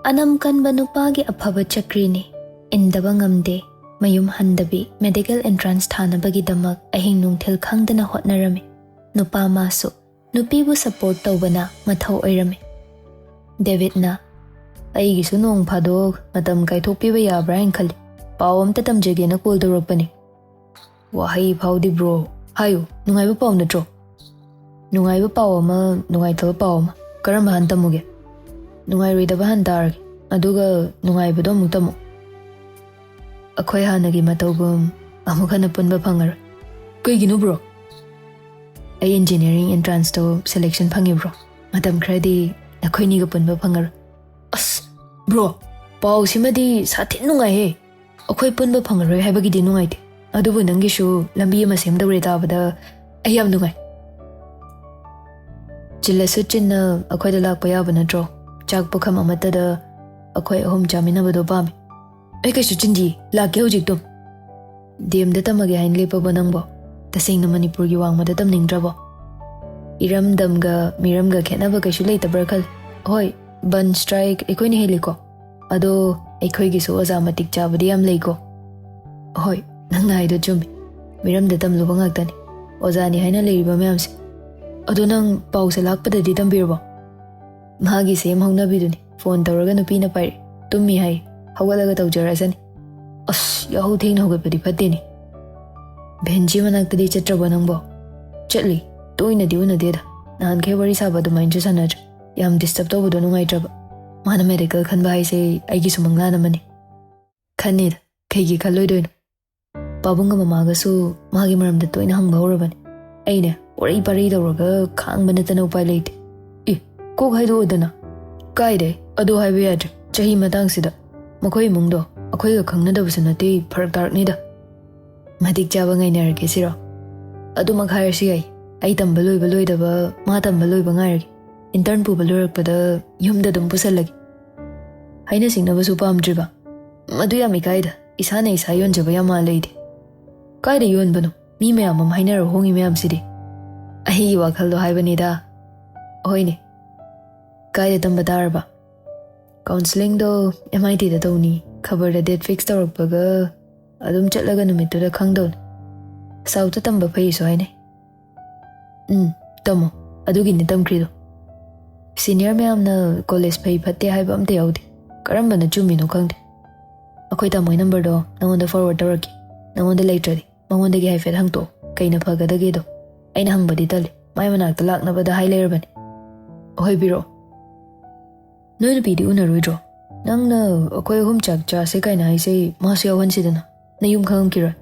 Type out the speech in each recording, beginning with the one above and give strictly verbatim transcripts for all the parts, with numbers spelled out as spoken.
ꯑꯅꯝ ꯀꯟꯕ ꯅꯨꯄꯥꯒꯤ ꯑꯐꯕ ꯆꯀ꯭ꯔꯤꯅꯤ꯫ ꯏꯟꯗꯕ ꯉꯝꯗꯦ꯫ ꯃꯌꯨꯝ ꯍꯟꯗꯕꯤ ꯃꯦꯗꯤꯀꯦꯜ ꯑꯦꯟꯇ꯭ꯔꯥꯟꯁ ꯊꯥꯅꯕꯒꯤꯗꯃꯛ ꯑꯍꯤꯡ ꯅꯨꯡꯊꯤꯜ ꯈꯪꯗꯅ ꯍꯣꯠꯅꯔꯝꯃꯤ꯫ ꯅꯨꯄꯥ ꯃꯥꯁꯨ ꯅꯨꯄꯤꯕꯨ ꯁꯄꯣꯔꯠ ꯇꯧꯕꯅ ꯃꯊꯧ ꯑꯣꯏꯔꯝꯃꯤ꯫ ꯗꯦꯕꯤꯠꯅ, "ꯑꯩꯒꯤꯁꯨ ꯅꯣꯡ ꯐꯥꯗꯣꯛ ꯃꯇꯝ ꯀꯥꯏꯊꯣꯛꯄꯤꯕ ꯌꯥꯕ꯭ꯔꯥ ꯍꯥꯏꯅ ꯈꯜꯂꯤ꯫ ꯄꯥꯎ ꯑꯝꯇ ꯇꯝꯖꯒꯦꯅ ꯀꯣꯜ ꯇꯧꯔꯛꯄꯅꯤ꯫" "ꯋꯥꯍꯩ ꯐꯥꯎꯗꯤ ꯕ꯭ꯔꯣ꯫ ꯍꯥꯏꯌꯨ, ꯅꯨꯡꯉꯥꯏꯕ ꯄꯥꯎ ꯅꯠꯇ꯭ꯔꯣ?" "ꯅꯨꯡꯉꯥꯏꯕ ꯄꯥꯎ ꯑꯃ, ꯅꯨꯡꯉꯥꯏꯇꯕ ꯄꯥꯎ ꯑꯃ꯫ ꯀꯔꯝꯕ ꯍꯥꯟꯅ ꯇꯝꯃꯨꯒꯦ?" "ꯅꯨꯡꯉꯥꯏꯔꯣꯏꯗꯕ ꯍꯥꯟꯅ ꯇꯥꯔꯒꯦ, ꯑꯗꯨꯒ ꯅꯨꯡꯉꯥꯏꯕꯗꯣ ꯑꯃꯨꯛ ꯇꯝꯃꯨ꯫ ꯑꯩꯈꯣꯏ ꯍꯥꯟꯅꯒꯤ ꯃꯇꯧꯒꯨꯝ ꯑꯃꯨꯛ ꯍꯟꯅ ꯄꯨꯟꯕ ꯐꯪꯉꯔꯣꯏ꯫" "ꯀꯩꯒꯤꯅꯣ ꯕ꯭ꯔꯣ?" "ꯑꯩ ꯏꯟꯖꯤꯅꯤꯌꯥꯔꯤꯡ ꯑꯦꯟꯇ꯭ꯔꯥꯟꯁꯇꯣ ꯁꯦꯂꯦꯛꯁꯟ ꯐꯪꯉꯦ ꯕ꯭ꯔꯣ꯫ ꯃꯇꯝ ꯈꯔꯗꯤ ꯑꯩꯈꯣꯏꯅꯤꯒ ꯄꯨꯟꯕ ꯐꯪꯉꯔꯣꯏ꯫" "ꯑꯁ ꯕ꯭ꯔꯣ, ꯄꯥꯎꯁꯤꯃꯗꯤ ꯁꯥꯊꯤꯅ ꯅꯨꯡꯉꯥꯏꯍꯦ꯫ ꯑꯩꯈꯣꯏ ꯄꯨꯟꯕ ꯐꯪꯉꯔꯣꯏ ꯍꯥꯏꯕꯒꯤꯗꯤ ꯅꯨꯡꯉꯥꯏꯇꯦ, ꯑꯗꯨꯕꯨ ꯅꯪꯒꯤꯁꯨ ꯂꯝꯕꯤ ꯑꯃ ꯁꯦꯝꯗꯧꯔꯦ ꯇꯥꯕꯗ ꯑꯩ ꯌꯥꯝ ꯅꯨꯡꯉꯥꯏ꯫" "ꯆꯤꯜꯂꯁꯨ ꯆꯤꯟꯅ ꯑꯩꯈꯣꯏꯗ ꯂꯥꯛꯄ ꯌꯥꯕ ꯅꯠꯇ꯭ꯔꯣ? ꯆꯥꯛ ꯄꯨꯈꯝ ꯑꯃꯠꯇꯗ ꯑꯩꯈꯣꯏ ꯑꯍꯨꯝ ꯆꯥꯃꯤꯟꯅꯕꯗꯣ ꯄꯥꯝꯃꯤ꯫" "ꯑꯩ ꯀꯩꯁꯨ ꯆꯤꯟꯗꯤ, ꯂꯥꯛꯀꯦ ꯍꯧꯖꯤꯛ ꯑꯗꯨꯝ꯫" "ꯗꯤ ꯑꯦꯝꯗ ꯇꯝꯃꯒꯦ ꯍꯥꯏꯅ ꯂꯦꯞꯄꯕꯣ ꯅꯪꯕꯣ? ꯇꯁꯦꯡꯅ ꯃꯅꯤꯄꯨꯔꯒꯤ ꯋꯥꯡꯃꯗ ꯇꯝꯅꯤꯡꯗ꯭ꯔꯕꯣ?" "ꯏꯔꯝꯗꯝꯒ ꯃꯤꯔꯝꯒ ꯈꯦꯠꯅꯕ ꯀꯩꯁꯨ ꯂꯩꯇꯕ꯭ꯔꯥ ꯈꯜꯂꯤ꯫ ꯍꯣꯏ, ꯕꯟ ꯁ꯭ꯇ꯭ꯔꯥꯏꯛ ꯑꯩꯈꯣꯏꯅ ꯍꯦꯜꯂꯤꯀꯣ, ꯑꯗꯣ ꯑꯩꯈꯣꯏꯒꯤꯁꯨ ꯑꯣꯖꯥ ꯃꯇꯤꯛ ꯆꯥꯕꯗꯤ ꯌꯥꯝ ꯂꯩꯀꯣ꯫" "ꯍꯣꯏ, ꯅꯪꯅ ꯍꯥꯏꯗꯣ ꯆꯨꯝꯃꯤ꯫ ꯃꯤꯔꯝꯗ ꯇꯝꯂꯨꯕ ꯉꯥꯛꯇꯅꯤ ꯑꯣꯖꯥꯅꯤ ꯍꯥꯏꯅ ꯂꯩꯔꯤꯕ ꯃꯌꯥꯝꯁꯦ꯫ ꯑꯗꯣ ꯅꯪ ꯄꯥꯎꯁꯦ ꯂꯥꯛꯄꯗꯗꯤ ꯇꯝꯕꯤꯔꯕꯣ?" "ꯃꯥꯒꯤ ꯁꯦꯝ ꯍꯧꯅꯕꯤꯗꯨꯅꯤ, ꯐꯣꯟ ꯇꯧꯔꯒ ꯅꯨꯄꯤꯅ ꯄꯥꯏꯔꯛꯏ꯫ ꯇꯨꯝꯃꯤ ꯍꯥꯏ꯫ ꯍꯧꯒꯠꯂꯒ ꯇꯧꯖꯔꯁꯅꯤ꯫" "ꯑꯁ, ꯌꯥꯍꯧ ꯊꯦꯡꯅ ꯍꯧꯒꯠꯄꯗꯤ ꯐꯠꯇꯦꯅꯦ꯫" "ꯚꯦꯟꯖꯤ ꯃꯅꯥꯛꯇꯗꯤ ꯆꯠꯇ꯭ꯔꯕꯣ ꯅꯪꯕꯣ?" "ꯆꯠꯂꯤ꯫ ꯇꯣꯏꯅꯗꯤ ꯎꯅꯗꯦꯗ꯫ ꯅꯍꯥꯟꯈꯩ ꯋꯥꯔꯤ ꯁꯥꯕ ꯑꯗꯨꯃꯥꯏꯅꯁꯨ ꯁꯥꯟꯅꯗ꯭ꯔꯦ꯫ ꯌꯥꯝ ꯗꯤꯁꯇꯔꯕ ꯇꯧꯕꯗꯣ ꯅꯨꯡꯉꯥꯏꯇ꯭ꯔꯕ꯫ ꯃꯥꯅ ꯃꯦꯗꯤꯀꯦꯜ ꯈꯟꯕ ꯍꯥꯏꯁꯦ ꯑꯩꯒꯤꯁꯨ ꯃꯪꯂꯥꯟ ꯑꯃꯅꯤ꯫" "ꯈꯟꯅꯤꯗ, ꯀꯩꯒꯤ ꯈꯜꯂꯣꯏꯗꯣꯏꯅꯣ? ꯄꯥꯕꯨꯡꯒ ꯃꯃꯥꯒꯁꯨ ꯃꯥꯒꯤ ꯃꯔꯝꯗ ꯇꯣꯏꯅ ꯍꯪꯕ ꯍꯧꯔꯕꯅꯤ꯫ ꯑꯩꯅꯦ, ꯋꯥꯔꯤ ꯄꯔꯩ ꯇꯧꯔꯒ ꯈꯥꯡꯕ ꯅꯠꯇꯅ ꯎꯄꯥꯏ ꯂꯩꯇꯦ꯫" "ꯑꯦ, ꯀꯣꯛ ꯍꯥꯏꯗꯣꯛꯑꯣꯗꯅ꯫" "ꯀꯥꯏꯗꯩ? ꯑꯗꯨ ꯍꯥꯏꯕ ꯌꯥꯗ꯭ꯔꯦ꯫ ꯆꯍꯤ ꯃꯇꯥꯡꯁꯤꯗ ꯃꯈꯣꯏ ꯏꯃꯨꯡꯗꯣ ꯑꯩꯈꯣꯏꯒ ꯈꯪꯅꯗꯕꯁꯨ ꯅꯠꯇꯦ, ꯐꯔꯛ ꯇꯥꯔꯛꯅꯤꯗ꯫" "ꯃꯇꯤꯛ ꯆꯥꯕ ꯉꯥꯏꯅꯔꯒꯦ ꯁꯤꯔꯣ?" "ꯑꯗꯨꯃꯛ ꯍꯥꯏꯔꯁꯨ ꯌꯥꯏ꯫ ꯑꯩ ꯇꯝꯕ ꯂꯣꯏꯕ ꯂꯣꯏꯗꯕ, ꯃꯥ ꯇꯝꯕ ꯂꯣꯏꯕ ꯉꯥꯏꯔꯒꯦ꯫ ꯏꯟꯇꯔꯟ ꯄꯨꯕ ꯂꯣꯏꯔꯛꯄꯗ ꯌꯨꯝꯗ ꯑꯗꯨꯝ ꯄꯨꯁꯜꯂꯒꯦ꯫" "ꯍꯥꯏꯅ ꯁꯤꯡꯅꯕꯁꯨ ꯄꯥꯝꯗ꯭ꯔꯤꯕ?" "ꯃꯗꯨ ꯌꯥꯝ ꯏꯀꯥꯏꯗ꯫ ꯏꯁꯥꯅ ꯏꯁꯥ ꯌꯣꯟꯖꯕ ꯌꯥꯝ ꯃꯥꯜꯂꯦ ꯑꯩꯗꯤ꯫" "ꯀꯥꯏꯗ ꯌꯣꯟꯕꯅꯣ? ꯃꯤ ꯃꯌꯥꯝ ꯑꯃ ꯍꯥꯏꯅꯔ ꯍꯣꯡꯉꯤ ꯃꯌꯥꯝꯁꯤꯗꯤ꯫" "ꯑꯩꯒꯤ ꯋꯥꯈꯜꯗꯣ ꯍꯥꯏꯕꯅꯤꯗ꯫" "ꯍꯣꯏꯅꯦ, ꯀꯥꯏꯗ ꯇꯝꯕ ꯇꯥꯔꯕ?" ꯀꯥꯎꯟꯁꯤꯂꯤꯡꯗꯣ ꯑꯦꯝ ꯑꯥꯏ ꯇꯤꯗ ꯇꯧꯅꯤ꯫ ꯈꯕꯔꯗ ꯗꯦꯠ ꯐꯤꯛꯁ ꯇꯧꯔꯛꯄꯒ ꯑꯗꯨꯝ ꯆꯠꯂꯒ ꯅꯨꯃꯤꯠꯇꯨꯗ ꯈꯪꯗꯧꯅꯤ꯫ ꯁꯥꯎꯠꯇ ꯇꯝꯕ ꯐꯩꯁꯨ ꯍꯥꯏꯅꯩ꯫ ꯎꯝ, ꯇꯝꯃꯣ꯫ ꯑꯗꯨꯒꯤꯅꯤ ꯇꯝꯈ꯭ꯔꯤꯗꯣ꯫ ꯁꯤꯅꯤꯌꯔ ꯃꯌꯥꯝꯅ ꯀꯣꯂꯦꯖ ꯐꯩ ꯐꯠꯇꯦ ꯍꯥꯏꯕ ꯑꯝꯇ ꯌꯥꯎꯗꯦ꯫ ꯀꯔꯝꯕꯅ ꯆꯨꯝꯃꯤꯅꯣ ꯈꯪꯗꯦ꯫ ꯑꯩꯈꯣꯏ ꯇꯥꯃꯣꯏ ꯅꯝꯕꯔꯗꯣ ꯅꯉꯣꯟꯗ ꯐꯣꯔꯋꯥꯔꯗ ꯇꯧꯔꯛꯀꯦ꯫ ꯅꯉꯣꯟꯗ ꯂꯩꯇ꯭ꯔꯗꯤ ꯃꯉꯣꯟꯗꯒꯤ ꯍꯥꯏꯐꯦꯠ ꯍꯪꯇꯣꯛꯑꯣ, ꯀꯩꯅ ꯐꯒꯗꯒꯦꯗꯣ꯫ ꯑꯩꯅ ꯍꯪꯕꯗꯤ ꯇꯜꯂꯤ, ꯃꯥꯏ ꯃꯅꯥꯛꯇ ꯂꯥꯛꯅꯕꯗ ꯍꯥꯏ ꯂꯩꯔꯕꯅꯤ꯫ ꯍꯣꯏ, ꯄꯤꯔꯛꯑꯣ꯫ ꯅꯣꯏ ꯅꯨꯄꯤꯗꯤ ꯎꯅꯔꯣꯏꯗ꯭ꯔꯣ? ꯅꯪꯅ ꯑꯩꯈꯣꯏ ꯑꯍꯨꯝ ꯆꯥꯛ ꯆꯥꯁꯦ ꯀꯥꯏꯅ ꯍꯥꯏꯁꯦ ꯃꯥꯁꯨ ꯌꯥꯎꯍꯟꯁꯤꯗꯅ꯫ ꯅꯌꯨꯝ ꯈꯪꯉꯝꯈꯤꯔꯣꯏ꯫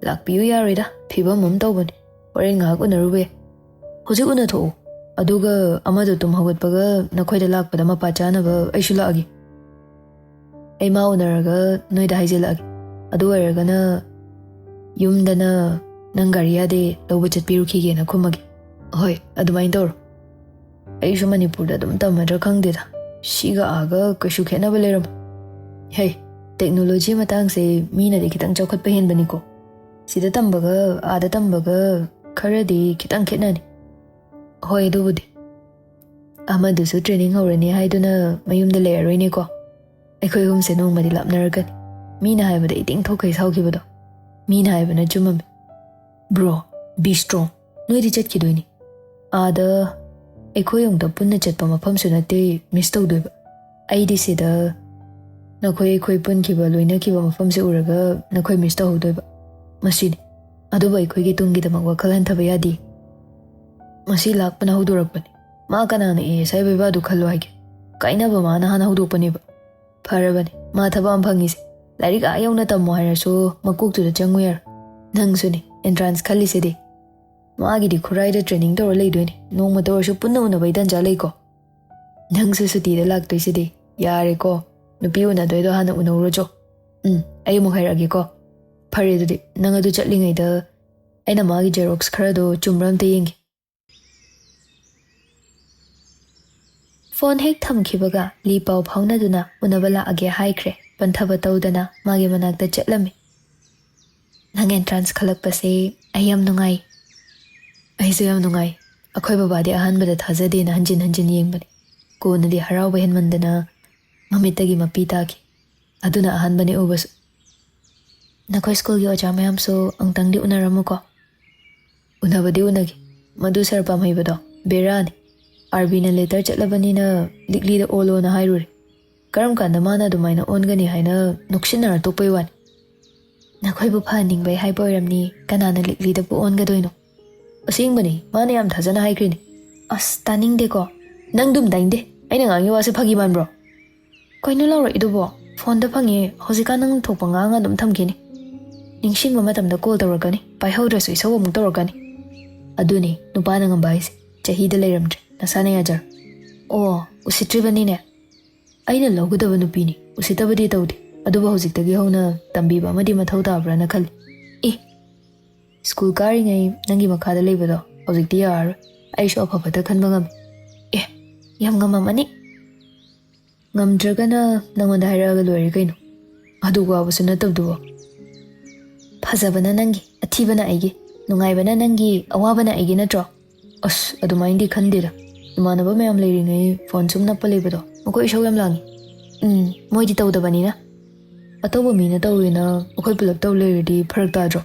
ꯂꯥꯛꯄꯤꯌꯨ ꯌꯥꯔꯣꯏꯗ, ꯐꯤꯕꯝ ꯑꯃ ꯇꯧꯕꯅꯤ꯫ ꯍꯣꯔꯦꯟ ꯉꯥꯏꯍꯥꯛ ꯎꯅꯔꯨꯕ ꯌꯥꯏ꯫ ꯍꯧꯖꯤꯛ ꯎꯅꯊꯣꯛꯎ꯫ ꯑꯗꯨꯒ ꯑꯃꯗꯣ ꯇꯨꯝ ꯍꯧꯒꯠꯄꯒ ꯅꯈꯣꯏꯗ ꯂꯥꯛꯄꯗ ꯃꯄꯥ ꯆꯥꯅꯕ ꯑꯩꯁꯨ ꯂꯥꯛꯑꯒꯦ꯫ ꯑꯩ ꯃꯥ ꯎꯅꯔꯒ ꯅꯣꯏꯗ ꯍꯥꯏꯖꯤꯜꯂꯛꯑꯒꯦ꯫ ꯑꯗꯨ ꯑꯣꯏꯔꯒꯅ ꯌꯨꯝꯗꯅ ꯅꯪ ꯒꯥꯔꯤ ꯌꯥꯗꯦ, ꯂꯧꯕ ꯆꯠꯄꯤꯔꯨꯈꯤꯒꯦꯅ ꯈꯨꯝꯃꯒꯦ꯫ ꯍꯣꯏ, ꯑꯗꯨꯃꯥꯏꯅ ꯇꯧꯔꯣ꯫ ꯑꯩꯁꯨ ꯃꯅꯤꯄꯨꯔꯗ ꯑꯗꯨꯝ ꯇꯝꯃꯗ꯭ꯔꯥ ꯈꯪꯗꯦꯗ꯫ ꯁꯤꯒ ꯑꯥꯒ ꯀꯩꯁꯨ ꯈꯦꯠꯅꯕ ꯂꯩꯔꯝꯃꯣꯏ꯫ ꯍꯦ, ꯇꯦꯛꯅꯣꯂꯣꯖꯤ ꯃꯇꯥꯡꯁꯦ ꯃꯤꯅꯗꯤ ꯈꯤꯇꯪ ꯆꯥꯎꯈꯠꯄ ꯍꯦꯟꯕꯅꯤꯀꯣ꯫ ꯁꯤꯗ ꯇꯝꯕꯒ ꯑꯥꯗ ꯇꯝꯕꯒ ꯈꯔꯗꯤ ꯈꯤꯇꯪ ꯈꯦꯠꯅꯅꯤ꯫ ꯍꯣꯏ, ꯑꯗꯨꯕꯨꯗꯤ꯫ ꯑꯃꯗꯨꯁꯨ ꯇ꯭ꯔꯦꯅꯤꯡ ꯍꯧꯔꯅꯤ ꯍꯥꯏꯗꯨꯅ ꯃꯌꯨꯝꯗ ꯂꯩꯔꯔꯣꯏꯅꯦꯀꯣ꯫ ꯑꯩꯈꯣꯏ ꯑꯍꯨꯝꯁꯦ ꯅꯣꯡꯃꯗꯤ ꯂꯥꯞꯅꯔꯛꯀꯅꯤ꯫ ꯃꯤꯅ ꯍꯥꯏꯕꯗ ꯏꯇꯤꯡ ꯊꯣꯛꯈꯩ ꯁꯥꯎꯈꯤꯕꯗꯣ꯫ ꯃꯤꯅ ꯍꯥꯏꯕꯅ ꯆꯨꯝꯃꯝꯃꯤ꯫ Bro, be strong. ꯅꯣꯏꯗꯤ ꯆꯠꯈꯤꯗꯣꯏꯅꯤ꯫ ꯑꯥꯗ ꯑꯩꯈꯣꯏ ꯑꯃꯨꯛꯇ ꯄꯨꯟꯅ ꯆꯠꯄ ꯃꯐꯝꯁꯨ ꯅꯠꯇꯦ ꯃꯤꯁ ꯇꯧꯗꯣꯏꯕ꯫ ꯑꯩꯗꯤ ꯁꯤꯗ ꯅꯈꯣꯏ ꯑꯩꯈꯣꯏ ꯄꯨꯟꯈꯤꯕ, ꯂꯣꯏꯅꯈꯤꯕ ꯃꯐꯝꯁꯦ ꯎꯔꯒ ꯅꯈꯣꯏ ꯃꯤꯁ ꯇꯧꯍꯧꯗꯣꯏꯕ꯫ ꯃꯁꯤꯅꯤ꯫ ꯑꯗꯨꯕꯨ ꯑꯩꯈꯣꯏꯒꯤ ꯇꯨꯡꯒꯤꯗꯃꯛ ꯋꯥꯈꯜ ꯍꯟꯊꯕ ꯌꯥꯗꯦ꯫ ꯃꯁꯤ ꯂꯥꯛꯄꯅ ꯍꯧꯗꯣꯔꯛꯄꯅꯤ꯫ ꯃꯥ ꯀꯅꯥꯅ ꯑꯦ ꯑꯦꯁ ꯑꯥꯏ ꯑꯣꯏꯕ ꯑꯗꯨ ꯈꯜꯂꯣ ꯍꯥꯏꯒꯦ? ꯀꯥꯏꯅꯕ ꯃꯥꯅ ꯍꯥꯟꯅ ꯍꯧꯗꯣꯛꯄꯅꯦꯕ꯫ ꯐꯔꯕꯅꯤ, ꯃꯥ ꯊꯕꯛ ꯑꯃ ꯐꯪꯉꯤꯁꯦ꯫ ꯂꯥꯏꯔꯤꯛ ꯑꯥ ꯌꯧꯅ ꯇꯝꯃꯣ ꯍꯥꯏꯔꯁꯨ ꯃꯀꯣꯛꯇꯨꯗ ꯆꯪꯉꯨ ꯌꯥꯔꯣꯏ꯫ ꯅꯪꯁꯨꯅꯦ, ꯑꯦꯟꯇ꯭ꯔꯥꯟꯁ ꯈꯜꯂꯤꯁꯤꯗꯤ꯫ ꯃꯥꯒꯤꯗꯤ ꯈꯨꯔꯥꯏꯗ ꯇ꯭ꯔꯦꯅꯤꯡ ꯇꯧꯔ ꯂꯩꯗꯣꯏꯅꯦ꯫ ꯅꯣꯡꯃꯇ ꯑꯣꯏꯔꯁꯨ ꯄꯨꯟꯅ ꯎꯅꯕꯩ ꯇꯟꯖꯥ ꯂꯩꯀꯣ? ꯅꯪꯁꯨ ꯁꯨꯇꯤꯗ ꯂꯥꯛꯇꯣꯏꯁꯤꯗꯤ꯫ ꯌꯥꯔꯦꯀꯣ, ꯅꯨꯄꯤ ꯎꯅꯗꯣꯏꯗꯣ ꯍꯥꯟꯅ ꯎꯅꯧꯔꯣꯆꯣ꯫ ꯎꯝ, ꯑꯩ ꯑꯃꯨꯛ ꯍꯥꯏꯔꯛꯑꯒꯦꯀꯣ꯫ ꯐꯔꯦ ꯑꯗꯨꯗꯤ, ꯅꯪ ꯑꯗꯨ ꯆꯠꯂꯤꯉꯩꯗ ꯑꯩꯅ ꯃꯥꯒꯤ ꯖꯦꯔꯣꯛꯁ ꯈꯔꯗꯣ ꯆꯨꯝꯕ꯭ꯔꯥ ꯑꯝꯇ ꯌꯦꯡꯒꯦ꯫ ꯐꯣꯟ ꯍꯦꯛ ꯊꯝꯈꯤꯕꯒ ꯂꯤ ꯄꯥꯎ ꯐꯥꯎꯅꯗꯨꯅ ꯎꯅꯕ ꯂꯥꯛꯑꯒꯦ ꯍꯥꯏꯈ꯭ꯔꯦ꯫ ꯄꯟꯊꯕ ꯇꯧꯗꯅ ꯃꯥꯒꯤ ꯃꯅꯥꯛꯇ ꯆꯠꯂꯝꯃꯤ꯫ "ꯅꯪ ꯑꯦꯟꯇ꯭ꯔꯥꯟꯁ ꯈꯜꯂꯛꯄꯁꯦ ꯑꯩ ꯌꯥꯝ ꯅꯨꯡꯉꯥꯏ꯫" "ꯑꯩꯁꯨ ꯌꯥꯝ ꯅꯨꯡꯉꯥꯏ꯫ ꯑꯩꯈꯣꯏ ꯕꯕꯥꯗꯤ ꯑꯍꯥꯟꯕꯗ ꯊꯥꯖꯗꯦꯅ ꯍꯟꯖꯤꯟ ꯍꯟꯖꯤꯟ ꯌꯦꯡꯕꯅꯤ꯫ ꯀꯣꯟꯅꯗꯤ ꯍꯔꯥꯎꯕ ꯍꯦꯟꯃꯟꯗꯅ ꯃꯃꯤꯠꯇꯒꯤ ꯃꯄꯤ ꯇꯥꯈꯤ꯫ ꯑꯗꯨꯅ ꯑꯍꯥꯟꯕꯅꯤ ꯎꯕꯁꯨ꯫ "ꯅꯈꯣꯏ ꯁ꯭ꯀꯨꯜꯒꯤ ꯑꯣꯖꯥ ꯃꯌꯥꯝꯁꯨ ꯑꯃꯨꯛꯇꯪꯗꯤ ꯎꯅꯔꯝꯃꯨꯀꯣ?" "ꯎꯅꯕꯗꯤ ꯎꯅꯒꯦ꯫ ꯃꯗꯨ ꯁꯥꯔ ꯄꯥꯝꯍꯩꯕꯗꯣ ꯕꯦꯔꯥꯅꯤ꯫ ꯑꯥꯔꯕꯤꯅ ꯂꯦꯇꯔ ꯆꯠꯂꯕꯅꯤꯅ ꯂꯤꯛꯂꯤꯗ ꯑꯣꯜꯂꯣꯅ ꯍꯥꯏꯔꯨꯔꯦ꯫ ꯀꯔꯝ ꯀꯥꯟꯗ ꯃꯥꯅ ꯑꯗꯨꯃꯥꯏꯅ ꯑꯣꯟꯒꯅꯤ ꯍꯥꯏꯅ ꯅꯣꯛꯁꯤꯟꯅꯔ ꯇꯣꯛꯄꯩ ꯋꯥꯅꯤ꯫ ꯅꯈꯣꯏꯕꯨ ꯐꯍꯟꯅꯤꯡꯕꯩ ꯍꯥꯏꯕ ꯑꯣꯏꯔꯝꯅꯤ, ꯀꯅꯥꯅ ꯂꯤꯛꯂꯤꯗꯕꯨ ꯑꯣꯟꯒꯗꯣꯏꯅꯣ?" "ꯑꯁꯦꯡꯕꯅꯤ, ꯃꯥꯅ ꯌꯥꯝ ꯊꯥꯖꯅ ꯍꯥꯏꯈ꯭ꯔꯤꯅꯤ꯫" "ꯑꯁ, ꯇꯥꯅꯤꯡꯗꯦꯀꯣ꯫ ꯅꯪꯗꯨꯝ ꯇꯥꯅꯤꯡꯗꯦ꯫ ꯑꯩꯅ ꯉꯥꯡꯉꯤ ꯋꯥꯁꯦ ꯐꯥꯒꯤ ꯃꯥꯟꯕ꯭ꯔꯣ?" "ꯀꯩꯅꯣ ꯂꯧꯔꯛꯏꯗꯨꯕꯣ? ꯐꯣꯟꯗ ꯐꯪꯉꯦ, ꯍꯧꯖꯤꯛꯀꯥꯟ ꯅꯪ ꯊꯣꯛꯄ ꯉꯥꯡꯉ ꯑꯗꯨꯝ ꯊꯝꯈꯤꯅꯤ꯫ ꯅꯤꯡꯁꯤꯡꯕ ꯃꯇꯝꯗ ꯀꯣꯜ ꯇꯧꯔꯛꯀꯅꯤ, ꯄꯥꯏꯍꯧꯗ꯭ꯔꯁꯨ ꯏꯁꯧ ꯑꯃꯨꯛ ꯇꯧꯔꯛꯀꯅꯤ꯫ ꯑꯗꯨꯅꯤ ꯅꯨꯄꯥꯅ ꯉꯝꯕ ꯍꯥꯏꯁꯦ꯫ ꯆꯍꯤꯗ ꯂꯩꯔꯝꯗ꯭ꯔꯦ, ꯅꯁꯥꯅ ꯌꯥꯖꯔꯣ꯫" "ꯑꯣ, ꯎꯁꯤꯠꯇ꯭ꯔꯤꯕꯅꯤꯅꯦ꯫ ꯑꯩꯅ ꯂꯧꯒꯗꯕ ꯅꯨꯄꯤꯅꯤ, ꯎꯁꯤꯠꯇꯕꯗꯤ ꯇꯧꯗꯦ꯫ ꯑꯗꯨꯕꯨ ꯍꯧꯖꯤꯛꯇꯒꯤ ꯍꯧꯅ ꯇꯝꯕꯤꯕ ꯑꯃꯗꯤ ꯃꯊꯧ ꯇꯥꯕ꯭ꯔꯥꯅ ꯈꯜꯂꯤ꯫" "ꯑꯦ, ꯁ꯭ꯀꯨꯜ ꯀꯥꯔꯤꯉꯩ ꯅꯪꯒꯤ ꯃꯈꯥꯗ ꯂꯩꯕꯗꯣ ꯍꯧꯖꯤꯛꯇꯤ ꯌꯥꯔꯔꯣꯏ꯫ ꯑꯩꯁꯨ ꯑꯐ ꯐꯠꯇ ꯈꯟꯕ ꯉꯝꯃꯤ꯫" "ꯑꯦ, ꯌꯥꯝ ꯉꯝꯃꯝꯃꯅꯤ꯫" "ꯉꯝꯗ꯭ꯔꯒꯅ ꯅꯪꯉꯣꯟꯗ ꯍꯥꯏꯔꯛꯑꯒ ꯂꯣꯏꯔꯦ ꯀꯩꯅꯣ꯫ ꯑꯗꯨ ꯋꯥꯕꯁꯨ ꯅꯠꯇꯕꯗꯨꯕꯨ꯫" "ꯐꯖꯕꯅ ꯅꯪꯒꯤ, ꯑꯊꯤꯕꯅ ꯑꯩꯒꯤ, ꯅꯨꯡꯉꯥꯏꯕꯅ ꯅꯪꯒꯤ, ꯑꯋꯥꯕꯅ ꯑꯩꯒꯤ ꯅꯠꯇ꯭ꯔꯣ?" "ꯑꯁ, ꯑꯗꯨꯃꯥꯏꯅꯗꯤ ꯈꯟꯗꯦꯗ꯫ ꯏꯃꯥꯟꯅꯕ ꯃꯌꯥꯝ ꯂꯩꯔꯤꯉꯩ ꯐꯣꯟ ꯁꯨꯝ ꯅꯞꯄ ꯂꯩꯕꯗꯣ ꯃꯈꯣꯏ ꯏꯁꯧ ꯌꯥꯝ ꯂꯥꯡꯉꯤ꯫" "ꯎꯝ, ꯃꯣꯏꯗꯤ ꯇꯧꯗꯕꯅꯤꯅ꯫ ꯑꯇꯧꯕ ꯃꯤꯅ ꯇꯧꯋꯦꯅ ꯑꯩꯈꯣꯏ ꯄꯨꯂꯞ ꯇꯧ ꯂꯩꯔꯗꯤ ꯐꯔꯛ ꯇꯥꯗ꯭ꯔꯣ?"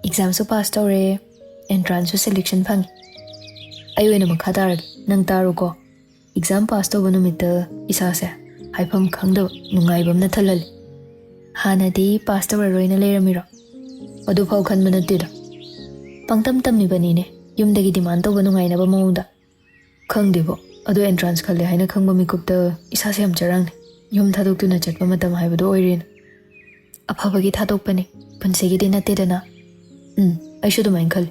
"ꯑꯦꯛꯖꯥꯝꯁꯨ ꯄꯥꯁ ꯇꯧꯔꯦ, ꯑꯦꯟꯇ꯭ꯔꯥꯟꯁꯁꯨ ꯁꯦꯂꯦꯛꯁꯟ ꯐꯪꯉꯦ꯫ ꯑꯩ ꯑꯣꯏꯅ ꯃꯈꯥ ꯇꯥꯔꯒꯦ, ꯅꯪ ꯇꯥꯔꯣꯀꯣ꯫ ꯑꯦꯛꯖꯥꯝ ꯄꯥꯁ ꯇꯧꯕ ꯅꯨꯃꯤꯠꯇ ꯏꯁꯥꯁꯦ ꯍꯥꯏꯐꯝ ꯈꯪꯗꯕ ꯅꯨꯡꯉꯥꯏꯕ ꯑꯃꯅ ꯊꯜꯍꯜꯂꯤ꯫ ꯍꯥꯟꯅꯗꯤ ꯄꯥꯁ ꯇꯧꯔꯔꯣꯏꯅ ꯂꯩꯔꯝꯃꯤꯔꯣ? ꯑꯗꯨꯐꯥꯎ ꯈꯟꯕ ꯅꯠꯇꯦꯗ꯫ ꯄꯪꯇꯝ ꯇꯝꯃꯤꯕꯅꯤꯅꯦ, ꯌꯨꯝꯗꯒꯤ ꯗꯤꯃꯥꯟ ꯇꯧꯕ ꯅꯨꯡꯉꯥꯏꯅꯕ ꯃꯑꯣꯡꯗ꯫ ꯈꯪꯗꯦꯕꯣ, ꯑꯗꯣ ꯑꯦꯟꯇ꯭ꯔꯥꯟꯁ ꯈꯜꯂꯦ ꯍꯥꯏꯅ ꯈꯪꯕ ꯃꯤꯀꯨꯞꯇ ꯏꯁꯥꯁꯦ ꯌꯥꯝ ꯆꯔꯥꯡꯅꯩ꯫ ꯌꯨꯝ ꯊꯥꯗꯣꯛꯇꯨꯅ ꯆꯠꯄ ꯃꯇꯝ ꯍꯥꯏꯕꯗꯣ ꯑꯣꯏꯔꯦꯅ꯫ ꯑꯐꯕꯒꯤ ꯊꯥꯗꯣꯛꯄꯅꯦ, ꯄꯨꯟꯁꯤꯒꯤꯗꯤ ꯅꯠꯇꯦꯗꯅ꯫ ꯎꯝ, ꯑꯩꯁꯨ ꯑꯗꯨꯃꯥꯏꯅ ꯈꯜꯂꯤ꯫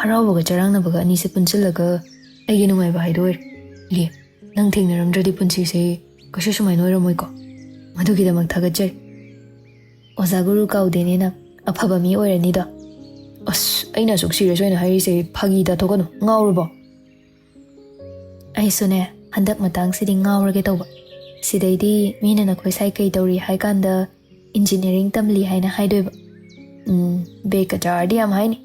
ꯍꯔꯥꯎꯕꯒ ꯆꯔꯥꯡꯅꯕꯒ ꯑꯅꯤꯁꯦ ꯄꯨꯟꯁꯤꯜꯂꯒ ꯑꯩꯒꯤ ꯅꯨꯡꯉꯥꯏꯕ ꯍꯥꯏꯗꯣ ꯑꯣꯏꯔꯦ꯫ ꯌꯦ, ꯅꯪ ꯊꯦꯡꯅꯔꯝꯗ꯭ꯔꯗꯤ ꯄꯨꯟꯁꯤꯁꯦ ꯀꯩꯁꯨ ꯁꯨꯃꯥꯏꯅ ꯑꯣꯏꯔꯝꯃꯣꯏꯀꯣ꯫ ꯃꯗꯨꯒꯤꯗꯃꯛ ꯊꯥꯒꯠꯆꯔꯤ꯫ ꯑꯣꯖꯥ ꯒꯨꯔꯨ ꯀꯥꯎꯗꯦꯅꯦ ꯅꯪ꯫ ꯑꯐꯕ ꯃꯤ ꯑꯣꯏꯔꯅꯤꯗ꯫ ꯑꯁ, ꯑꯩꯅ ꯑꯁꯨꯛ ꯁꯤꯔꯤꯌꯁ ꯑꯣꯏꯅ ꯍꯥꯏꯔꯤꯁꯦ ꯐꯥꯒꯤ ꯇꯥꯊꯣꯛꯀꯅꯨ꯫ ꯉꯥꯎꯔꯕꯣ? ꯑꯩꯁꯨꯅꯦ, ꯍꯟꯗꯛ ꯃꯇꯥꯡꯁꯤꯗꯤ ꯉꯥꯎꯔꯒꯦ ꯇꯧꯕ꯫ ꯁꯤꯗꯩꯗꯤ ꯃꯤꯅ ꯅꯈꯣꯏ ꯁꯥꯏ ꯀꯩ ꯇꯧꯔꯤ ꯍꯥꯏ ꯀꯥꯟꯗ, "ꯏꯟꯖꯤꯅꯤꯌꯥꯔꯤꯡ ꯇꯝꯂꯤ" ꯍꯥꯏꯅ ꯍꯥꯏꯗꯣꯏꯕ꯫ ꯎꯝ, ꯕꯦꯛꯀ ꯆꯥꯔꯗꯤ ꯌꯥꯝ ꯍꯥꯏꯅꯤ꯫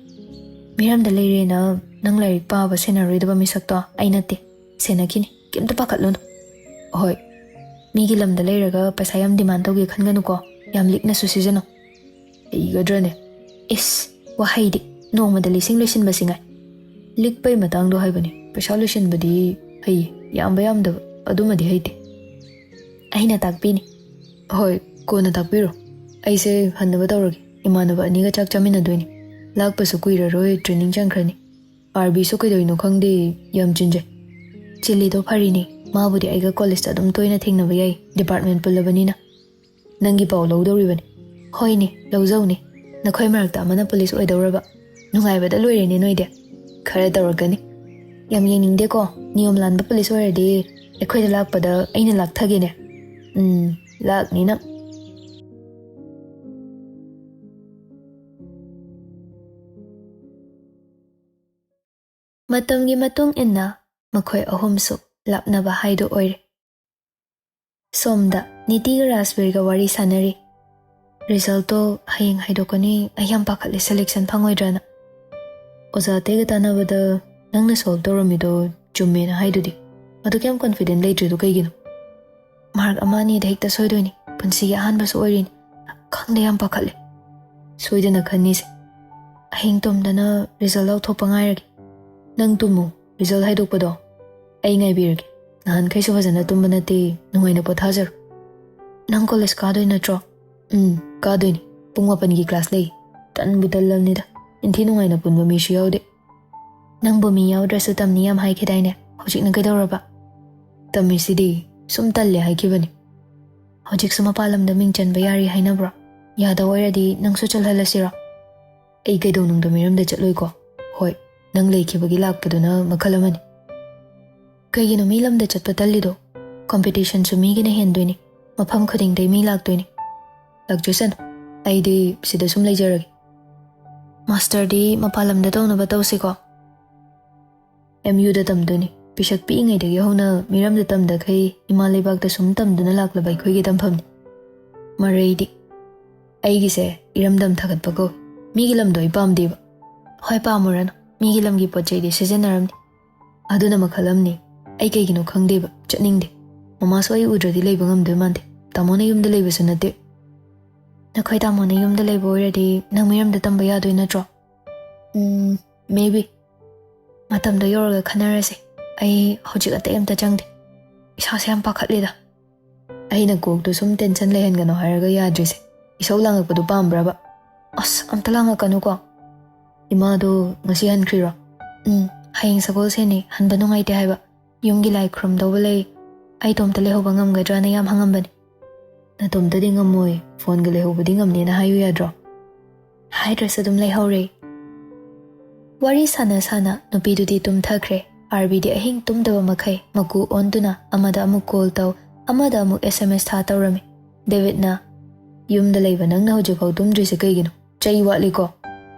ꯃꯤꯔꯝꯗ ꯂꯩꯔꯦꯅ ꯅꯪ ꯂꯥꯏꯔꯤꯛ ꯄꯥꯕ ꯁꯦꯟꯅꯔꯣꯏꯗꯕ ꯃꯤꯁꯛꯇꯣ ꯑꯩ ꯅꯠꯇꯦ꯫ ꯁꯦꯟꯅꯈꯤꯅꯤ, ꯀꯩꯝꯇ ꯄꯥꯈꯠꯂꯨꯅꯨ꯫ ꯍꯣꯏ, ꯃꯤꯒꯤ ꯂꯝꯗ ꯂꯩꯔꯒ ꯄꯩꯁꯥ ꯌꯥꯝ ꯗꯤꯃꯥꯟ ꯇꯧꯒꯦ ꯈꯟꯒꯅꯨꯀꯣ꯫ ꯌꯥꯝ ꯂꯤꯛꯅꯁꯨ ꯁꯤꯖꯤꯟꯅꯧ꯫ ꯍꯩꯒꯗ꯭ꯔꯅꯦ? ꯏꯁ, ꯋꯥꯍꯩꯗꯤ ꯅꯣꯡꯃꯗ ꯂꯤꯁꯤꯡ ꯂꯣꯏꯁꯤꯟꯕꯁꯤ ꯉꯥꯏ꯫ ꯂꯤꯛꯄꯩ ꯃꯇꯥꯡꯗꯣ ꯍꯥꯏꯕꯅꯤ꯫ ꯄꯩꯁꯥ ꯂꯣꯏꯁꯤꯟꯕꯗꯤ ꯍꯩꯌꯦ, ꯌꯥꯝꯕ ꯌꯥꯝꯗꯕ ꯑꯗꯨꯃꯗꯤ ꯍꯩꯇꯦ꯫ ꯑꯩꯅ ꯇꯥꯛꯄꯤꯅꯤ꯫ ꯍꯣꯏ, ꯀꯣꯟꯅ ꯇꯥꯛꯄꯤꯔꯣ꯫ ꯑꯩꯁꯦ ꯍꯟꯅꯕ ꯇꯧꯔꯒꯦ꯫ ꯏꯃꯥꯟꯅꯕ ꯑꯅꯤꯒ ꯆꯥꯛ ꯆꯥꯃꯤꯟꯅꯗꯣꯏꯅꯤ꯫ ꯂꯥꯛꯄꯁꯨ ꯀꯨꯏꯔꯔꯣꯏ, ꯇ꯭ꯔꯦꯅꯤꯡ ꯆꯪꯈ꯭ꯔꯅꯤ꯫ ꯑꯥꯔꯕꯤꯁꯨ ꯀꯩꯗꯧꯔꯤꯅꯣ ꯈꯪꯗꯦ, ꯌꯥꯝ ꯆꯤꯟꯖꯩ꯫ ꯆꯤꯜꯂꯤꯗꯣ ꯐꯔꯤꯅꯤ, ꯃꯥꯕꯨꯗꯤ ꯑꯩꯒ ꯀꯣꯂꯦꯖꯇ ꯑꯗꯨꯝ ꯇꯣꯏꯅ ꯊꯦꯡꯅꯕ ꯌꯥꯏ, ꯗꯤꯄꯥꯔꯠꯃꯦꯟ ꯄꯨꯜꯂꯕꯅꯤꯅ꯫ ꯅꯪꯒꯤ ꯄꯥꯎ ꯂꯧꯗꯧꯔꯤꯕꯅꯤ꯫ ꯍꯣꯏꯅꯦ, ꯂꯧꯖꯧꯅꯦ꯫ ꯅꯈꯣꯏ ꯃꯔꯛꯇ ꯑꯃꯅ ꯄꯨꯂꯤꯁ ꯑꯣꯏꯗꯧꯔꯕ꯫ ꯅꯨꯡꯉꯥꯏꯕꯗ ꯂꯣꯏꯔꯦꯅꯦ ꯅꯣꯏꯗꯤ꯫ ꯈꯔ ꯇꯧꯔꯛꯀꯅꯤ꯫ ꯌꯥꯝ ꯌꯦꯡꯅꯤꯡꯗꯦꯀꯣ, ꯅꯤꯌꯣꯝ ꯂꯥꯟꯕ ꯄꯨꯂꯤꯁ ꯑꯣꯏꯔꯗꯤ ꯑꯩꯈꯣꯏꯗ ꯂꯥꯛꯄꯗ ꯑꯩꯅ ꯂꯥꯛꯊꯒꯦꯅꯦ꯫ ꯎꯝ, ꯂꯥꯛꯅꯤ ꯅꯪ꯫ ꯃꯇꯝꯒꯤ ꯃꯇꯨꯡ ꯏꯟꯅ ꯃꯈꯣꯏ ꯑꯍꯨꯝꯁꯨ ꯂꯥꯞꯅꯕ ꯍꯥꯏꯗꯨ ꯑꯣꯏꯔꯦ꯫ ꯁꯣꯝꯗ ꯅꯤꯇꯤꯒ ꯔꯥꯖꯕꯤꯔꯒ ꯋꯥꯔꯤ ꯁꯥꯟꯅꯔꯤ꯫ "ꯔꯤꯖꯜꯇꯣ ꯍꯌꯦꯡ ꯍꯥꯏꯗꯣꯛꯀꯅꯤ, ꯑꯩ ꯌꯥꯝ ꯄꯥꯈꯠꯂꯦ ꯁꯦꯂꯦꯛꯁꯟ ꯐꯪꯉꯣꯏꯗ꯭ꯔꯅ꯫ ꯑꯣꯖꯥ ꯑꯇꯩꯒ ꯇꯥꯟꯅꯕꯗ ꯅꯪꯅ ꯁꯣꯜꯕ ꯇꯧꯔꯝꯃꯤꯗꯣ ꯆꯨꯝꯃꯦꯅ ꯍꯥꯏꯗꯨꯗꯤ꯫ ꯑꯗꯨ ꯀꯌꯥꯝ ꯀꯣꯟꯐꯤꯗꯦꯟ ꯂꯩꯇ꯭ꯔꯤꯗꯣ ꯀꯩꯒꯤꯅꯣ?" "ꯃꯥꯔꯛ ꯑꯃ ꯑꯅꯤꯗ ꯍꯦꯛꯇ ꯁꯣꯏꯗꯣꯏꯅꯤ, ꯄꯨꯟꯁꯤꯒꯤ ꯑꯍꯥꯟꯕꯁꯨ ꯑꯣꯏꯔꯤꯅꯤ꯫ ꯈꯪꯗꯦ, ꯌꯥꯝ ꯄꯥꯈꯠꯂꯦ꯫ ꯁꯣꯏꯗꯅ ꯈꯟꯅꯤꯁꯦ꯫ ꯑꯍꯤꯡ ꯇꯨꯝꯗꯅ ꯔꯤꯖꯜ ꯂꯥꯎꯊꯣꯛꯄ ꯉꯥꯏꯔꯒꯦ꯫ ꯅꯪ ꯇꯨꯝꯃꯨ, ꯔꯤꯖꯜ ꯍꯥꯏꯗꯣꯛꯄꯗꯣ ꯑꯩ ꯉꯥꯏꯕꯤꯔꯒꯦ꯫ ꯅꯍꯥꯟꯈꯩꯁꯨ ꯐꯖꯅ ꯇꯨꯝꯕ ꯅꯠꯇꯦ, ꯅꯨꯡꯉꯥꯏꯅ ꯄꯣꯊꯥꯖꯔꯣ꯫ ꯅꯪ ꯀꯣꯂꯦꯖ ꯀꯥꯗꯣꯏ ꯅꯠꯇ꯭ꯔꯣ?" "ꯎꯝ, ꯀꯥꯗꯣꯏꯅꯤ꯫ ꯄꯨꯡ ꯃꯥꯄꯟꯒꯤ ꯀ꯭ꯂꯥꯁ ꯂꯩ꯫ ꯇꯟꯕꯨ ꯇꯜꯂꯕꯅꯤꯗ꯫ ꯏꯟꯊꯤ ꯅꯨꯡꯉꯥꯏꯅ ꯄꯨꯟꯕ ꯃꯤꯁꯨ ꯌꯥꯎꯗꯦ꯫ ꯅꯪꯕꯨ ꯃꯤ ꯌꯥꯎꯗ꯭ꯔꯁꯨ ꯇꯝꯅꯤ ꯌꯥꯝ ꯍꯥꯏꯈꯤꯗꯥꯏꯅꯦ? ꯍꯧꯖꯤꯛꯅ ꯀꯩꯗꯧꯔꯕ?" "ꯇꯝꯃꯤꯁꯤꯗꯤ꯫ ꯁꯨꯝ ꯇꯜꯂꯦ ꯍꯥꯏꯈꯤꯕꯅꯤ꯫ ꯍꯧꯖꯤꯛꯁꯨ ꯃꯄꯥꯟ ꯂꯝꯗ ꯃꯤꯡ ꯆꯟꯕ ꯌꯥꯔꯤ ꯍꯥꯏꯅꯕ꯭ꯔꯣ? ꯌꯥꯗꯧ ꯑꯣꯏꯔꯗꯤ ꯅꯪꯁꯨ ꯆꯠꯍꯜꯂꯁꯤꯔꯣ?" "ꯑꯩ ꯀꯩꯗꯧꯅꯨꯡꯗ ꯃꯤꯔꯝꯗ ꯆꯠꯂꯣꯏꯀꯣ꯫ ꯍꯣꯏ, ꯅꯪ ꯂꯩꯈꯤꯕꯒꯤ ꯂꯥꯛꯄꯗꯨꯅ ꯃꯈꯜ ꯑꯃꯅꯤ꯫ ꯀꯩꯒꯤꯅꯣ ꯃꯤ ꯂꯝꯗ ꯆꯠꯄ ꯇꯜꯂꯤꯗꯣ? ꯀꯝꯄꯤꯇꯤꯁꯟꯁꯨ ꯃꯤꯒꯤꯅ ꯍꯦꯟꯗꯣꯏꯅꯤ꯫ ꯃꯐꯝ ꯈꯨꯗꯤꯡꯗꯩ ꯃꯤ ꯂꯥꯛꯇꯣꯏꯅꯤ꯫ ꯂꯥꯛꯆꯁꯅꯨ, ꯑꯩꯗꯤ ꯁꯤꯗ ꯁꯨꯝ ꯂꯩꯖꯔꯒꯦ꯫ ꯃꯥꯁꯇꯔꯗꯤ ꯃꯄꯥꯟ ꯂꯝꯗ ꯇꯧꯅꯕ ꯇꯧꯁꯤꯀꯣ꯫ ꯑꯦꯝ ꯌꯨꯗ ꯇꯝꯗꯣꯏꯅꯤ꯫ ꯄꯤꯁꯛ ꯄꯤꯛꯏꯉꯩꯗꯒꯤ ꯍꯧꯅ ꯃꯤꯔꯝꯗ ꯇꯝꯗꯈꯩ ꯏꯃꯥ ꯂꯩꯕꯥꯛꯇ ꯁꯨꯝ ꯇꯝꯗꯨꯅ ꯂꯥꯛꯂꯕ ꯑꯩꯈꯣꯏꯒꯤ ꯇꯝꯐꯝꯅꯤ꯫ ꯃꯔꯩꯗꯤ꯫ ꯑꯩꯒꯤꯁꯦ ꯏꯔꯝꯗꯝ ꯊꯥꯒꯠꯄ ꯀꯧꯏ꯫ ꯃꯤꯒꯤ ꯂꯝꯗꯣ ꯑꯩ ꯄꯥꯝꯗꯦꯕ꯫" "ꯍꯣꯏ, ꯄꯥꯝꯃꯨꯔꯅꯨ꯫ ꯃꯤꯒꯤ ꯂꯝꯒꯤ ꯄꯣꯠ ꯆꯩꯗꯤ ꯁꯤꯖꯤꯟꯅꯔꯝꯅꯤ꯫ ꯑꯗꯨꯅ ꯃꯈꯜ ꯑꯃꯅꯤ꯫ ꯑꯩ ꯀꯩꯒꯤꯅꯣ ꯈꯪꯗꯦꯕ, ꯆꯠꯅꯤꯡꯗꯦ꯫ ꯃꯃꯥꯁꯨ ꯑꯩ ꯎꯗ꯭ꯔꯗꯤ ꯂꯩꯕ ꯉꯝꯗꯣꯏ ꯃꯥꯟꯗꯦ꯫ ꯇꯥꯃꯣꯅ ꯌꯨꯝꯗ ꯂꯩꯕꯁꯨ ꯅꯠꯇꯦ꯫ ꯅꯈꯣꯏ ꯇꯥꯃꯣꯅ ꯌꯨꯝꯗ ꯂꯩꯕ ꯑꯣꯏꯔꯗꯤ ꯅꯪ ꯃꯤꯔꯝꯗ ꯇꯝꯕ ꯌꯥꯗꯣꯏ ꯅꯠꯇ꯭ꯔꯣ? ꯎꯝ, maybe꯫ ꯃꯇꯝꯗꯣ ꯌꯧꯔꯒ ꯈꯟꯅꯔꯁꯦ꯫ ꯑꯩ ꯍꯧꯖꯤꯛ ꯑꯇꯩ ꯑꯝꯇ ꯆꯪꯗꯦ꯫ ꯏꯁꯥꯁꯦ ꯌꯥꯝ ꯄꯥꯈꯠꯂꯦꯗ꯫ ꯑꯩꯅ ꯀꯣꯛꯇꯨ ꯁꯨꯝ tension ꯂꯩꯍꯟꯒꯅꯣ ꯍꯥꯏꯔꯒ ꯌꯥꯗ꯭ꯔꯤꯁꯦ꯫ ꯏꯁꯧ ꯂꯥꯡꯉꯛꯄꯗꯨ ꯄꯥꯝꯕ꯭ꯔꯕ? ꯑꯁ, ꯑꯝꯇ ꯂꯥꯡꯉꯛꯀꯅꯨꯀꯣ꯫ ꯏꯃꯥꯗꯣ ꯉꯁꯤ ꯍꯟꯈ꯭ꯔꯤꯔꯣ? ꯎꯝ, ꯍꯌꯦꯡ ꯁꯒꯣꯜꯁꯦꯟꯅꯤ, ꯍꯟꯕ ꯅꯨꯡꯉꯥꯏꯇꯦ ꯍꯥꯏꯕ꯫ ꯌꯨꯝꯒꯤ ꯂꯥꯏ ꯈꯨꯔꯨꯝꯗꯧꯕ ꯂꯩ꯫ ꯑꯩ ꯏꯇꯣꯝꯇ ꯂꯩꯍꯧꯕ ꯉꯝꯒꯗ꯭ꯔꯥꯅ ꯌꯥꯝ ꯍꯪꯉꯝꯕꯅꯤ꯫ ꯅꯇꯣꯝꯇꯗꯤ ꯉꯝꯃꯣꯏ, ꯐꯣꯟꯒ ꯂꯩꯍꯧꯕꯗꯤ ꯉꯝꯅꯦꯅ ꯍꯥꯏꯌꯨ ꯌꯥꯗ꯭ꯔꯣ? ꯍꯥꯏꯗ꯭ꯔꯁꯨ ꯑꯗꯨꯝ ꯂꯩꯍꯧꯔꯦ꯫ ꯋꯥꯔꯤ ꯁꯥꯟꯅ ꯁꯥꯟꯅ ꯅꯨꯄꯤꯗꯨꯗꯤ ꯇꯨꯝꯊꯈ꯭ꯔꯦ꯫ ꯑꯥꯔꯕꯤꯗꯤ ꯑꯍꯤꯡ ꯇꯨꯝꯗꯕ ꯃꯈꯩ ꯃꯀꯨ ꯑꯣꯟꯗꯨꯅ ꯑꯃꯗ ꯑꯃꯨꯛ call ꯇꯧ, ꯑꯃꯗ ꯑꯃꯨꯛ S M S ꯊꯥ ꯇꯧꯔꯝꯃꯤ꯫ ꯗꯦꯕꯤꯠꯅ, "ꯌꯨꯝꯗ ꯂꯩꯕ ꯅꯪꯅ ꯍꯧꯖꯤꯛꯐꯥꯎ ꯇꯨꯝꯗ꯭ꯔꯤꯁꯦ ꯀꯩꯒꯤꯅꯣ? ꯆꯩ ꯋꯥꯠꯂꯤꯀꯣ?"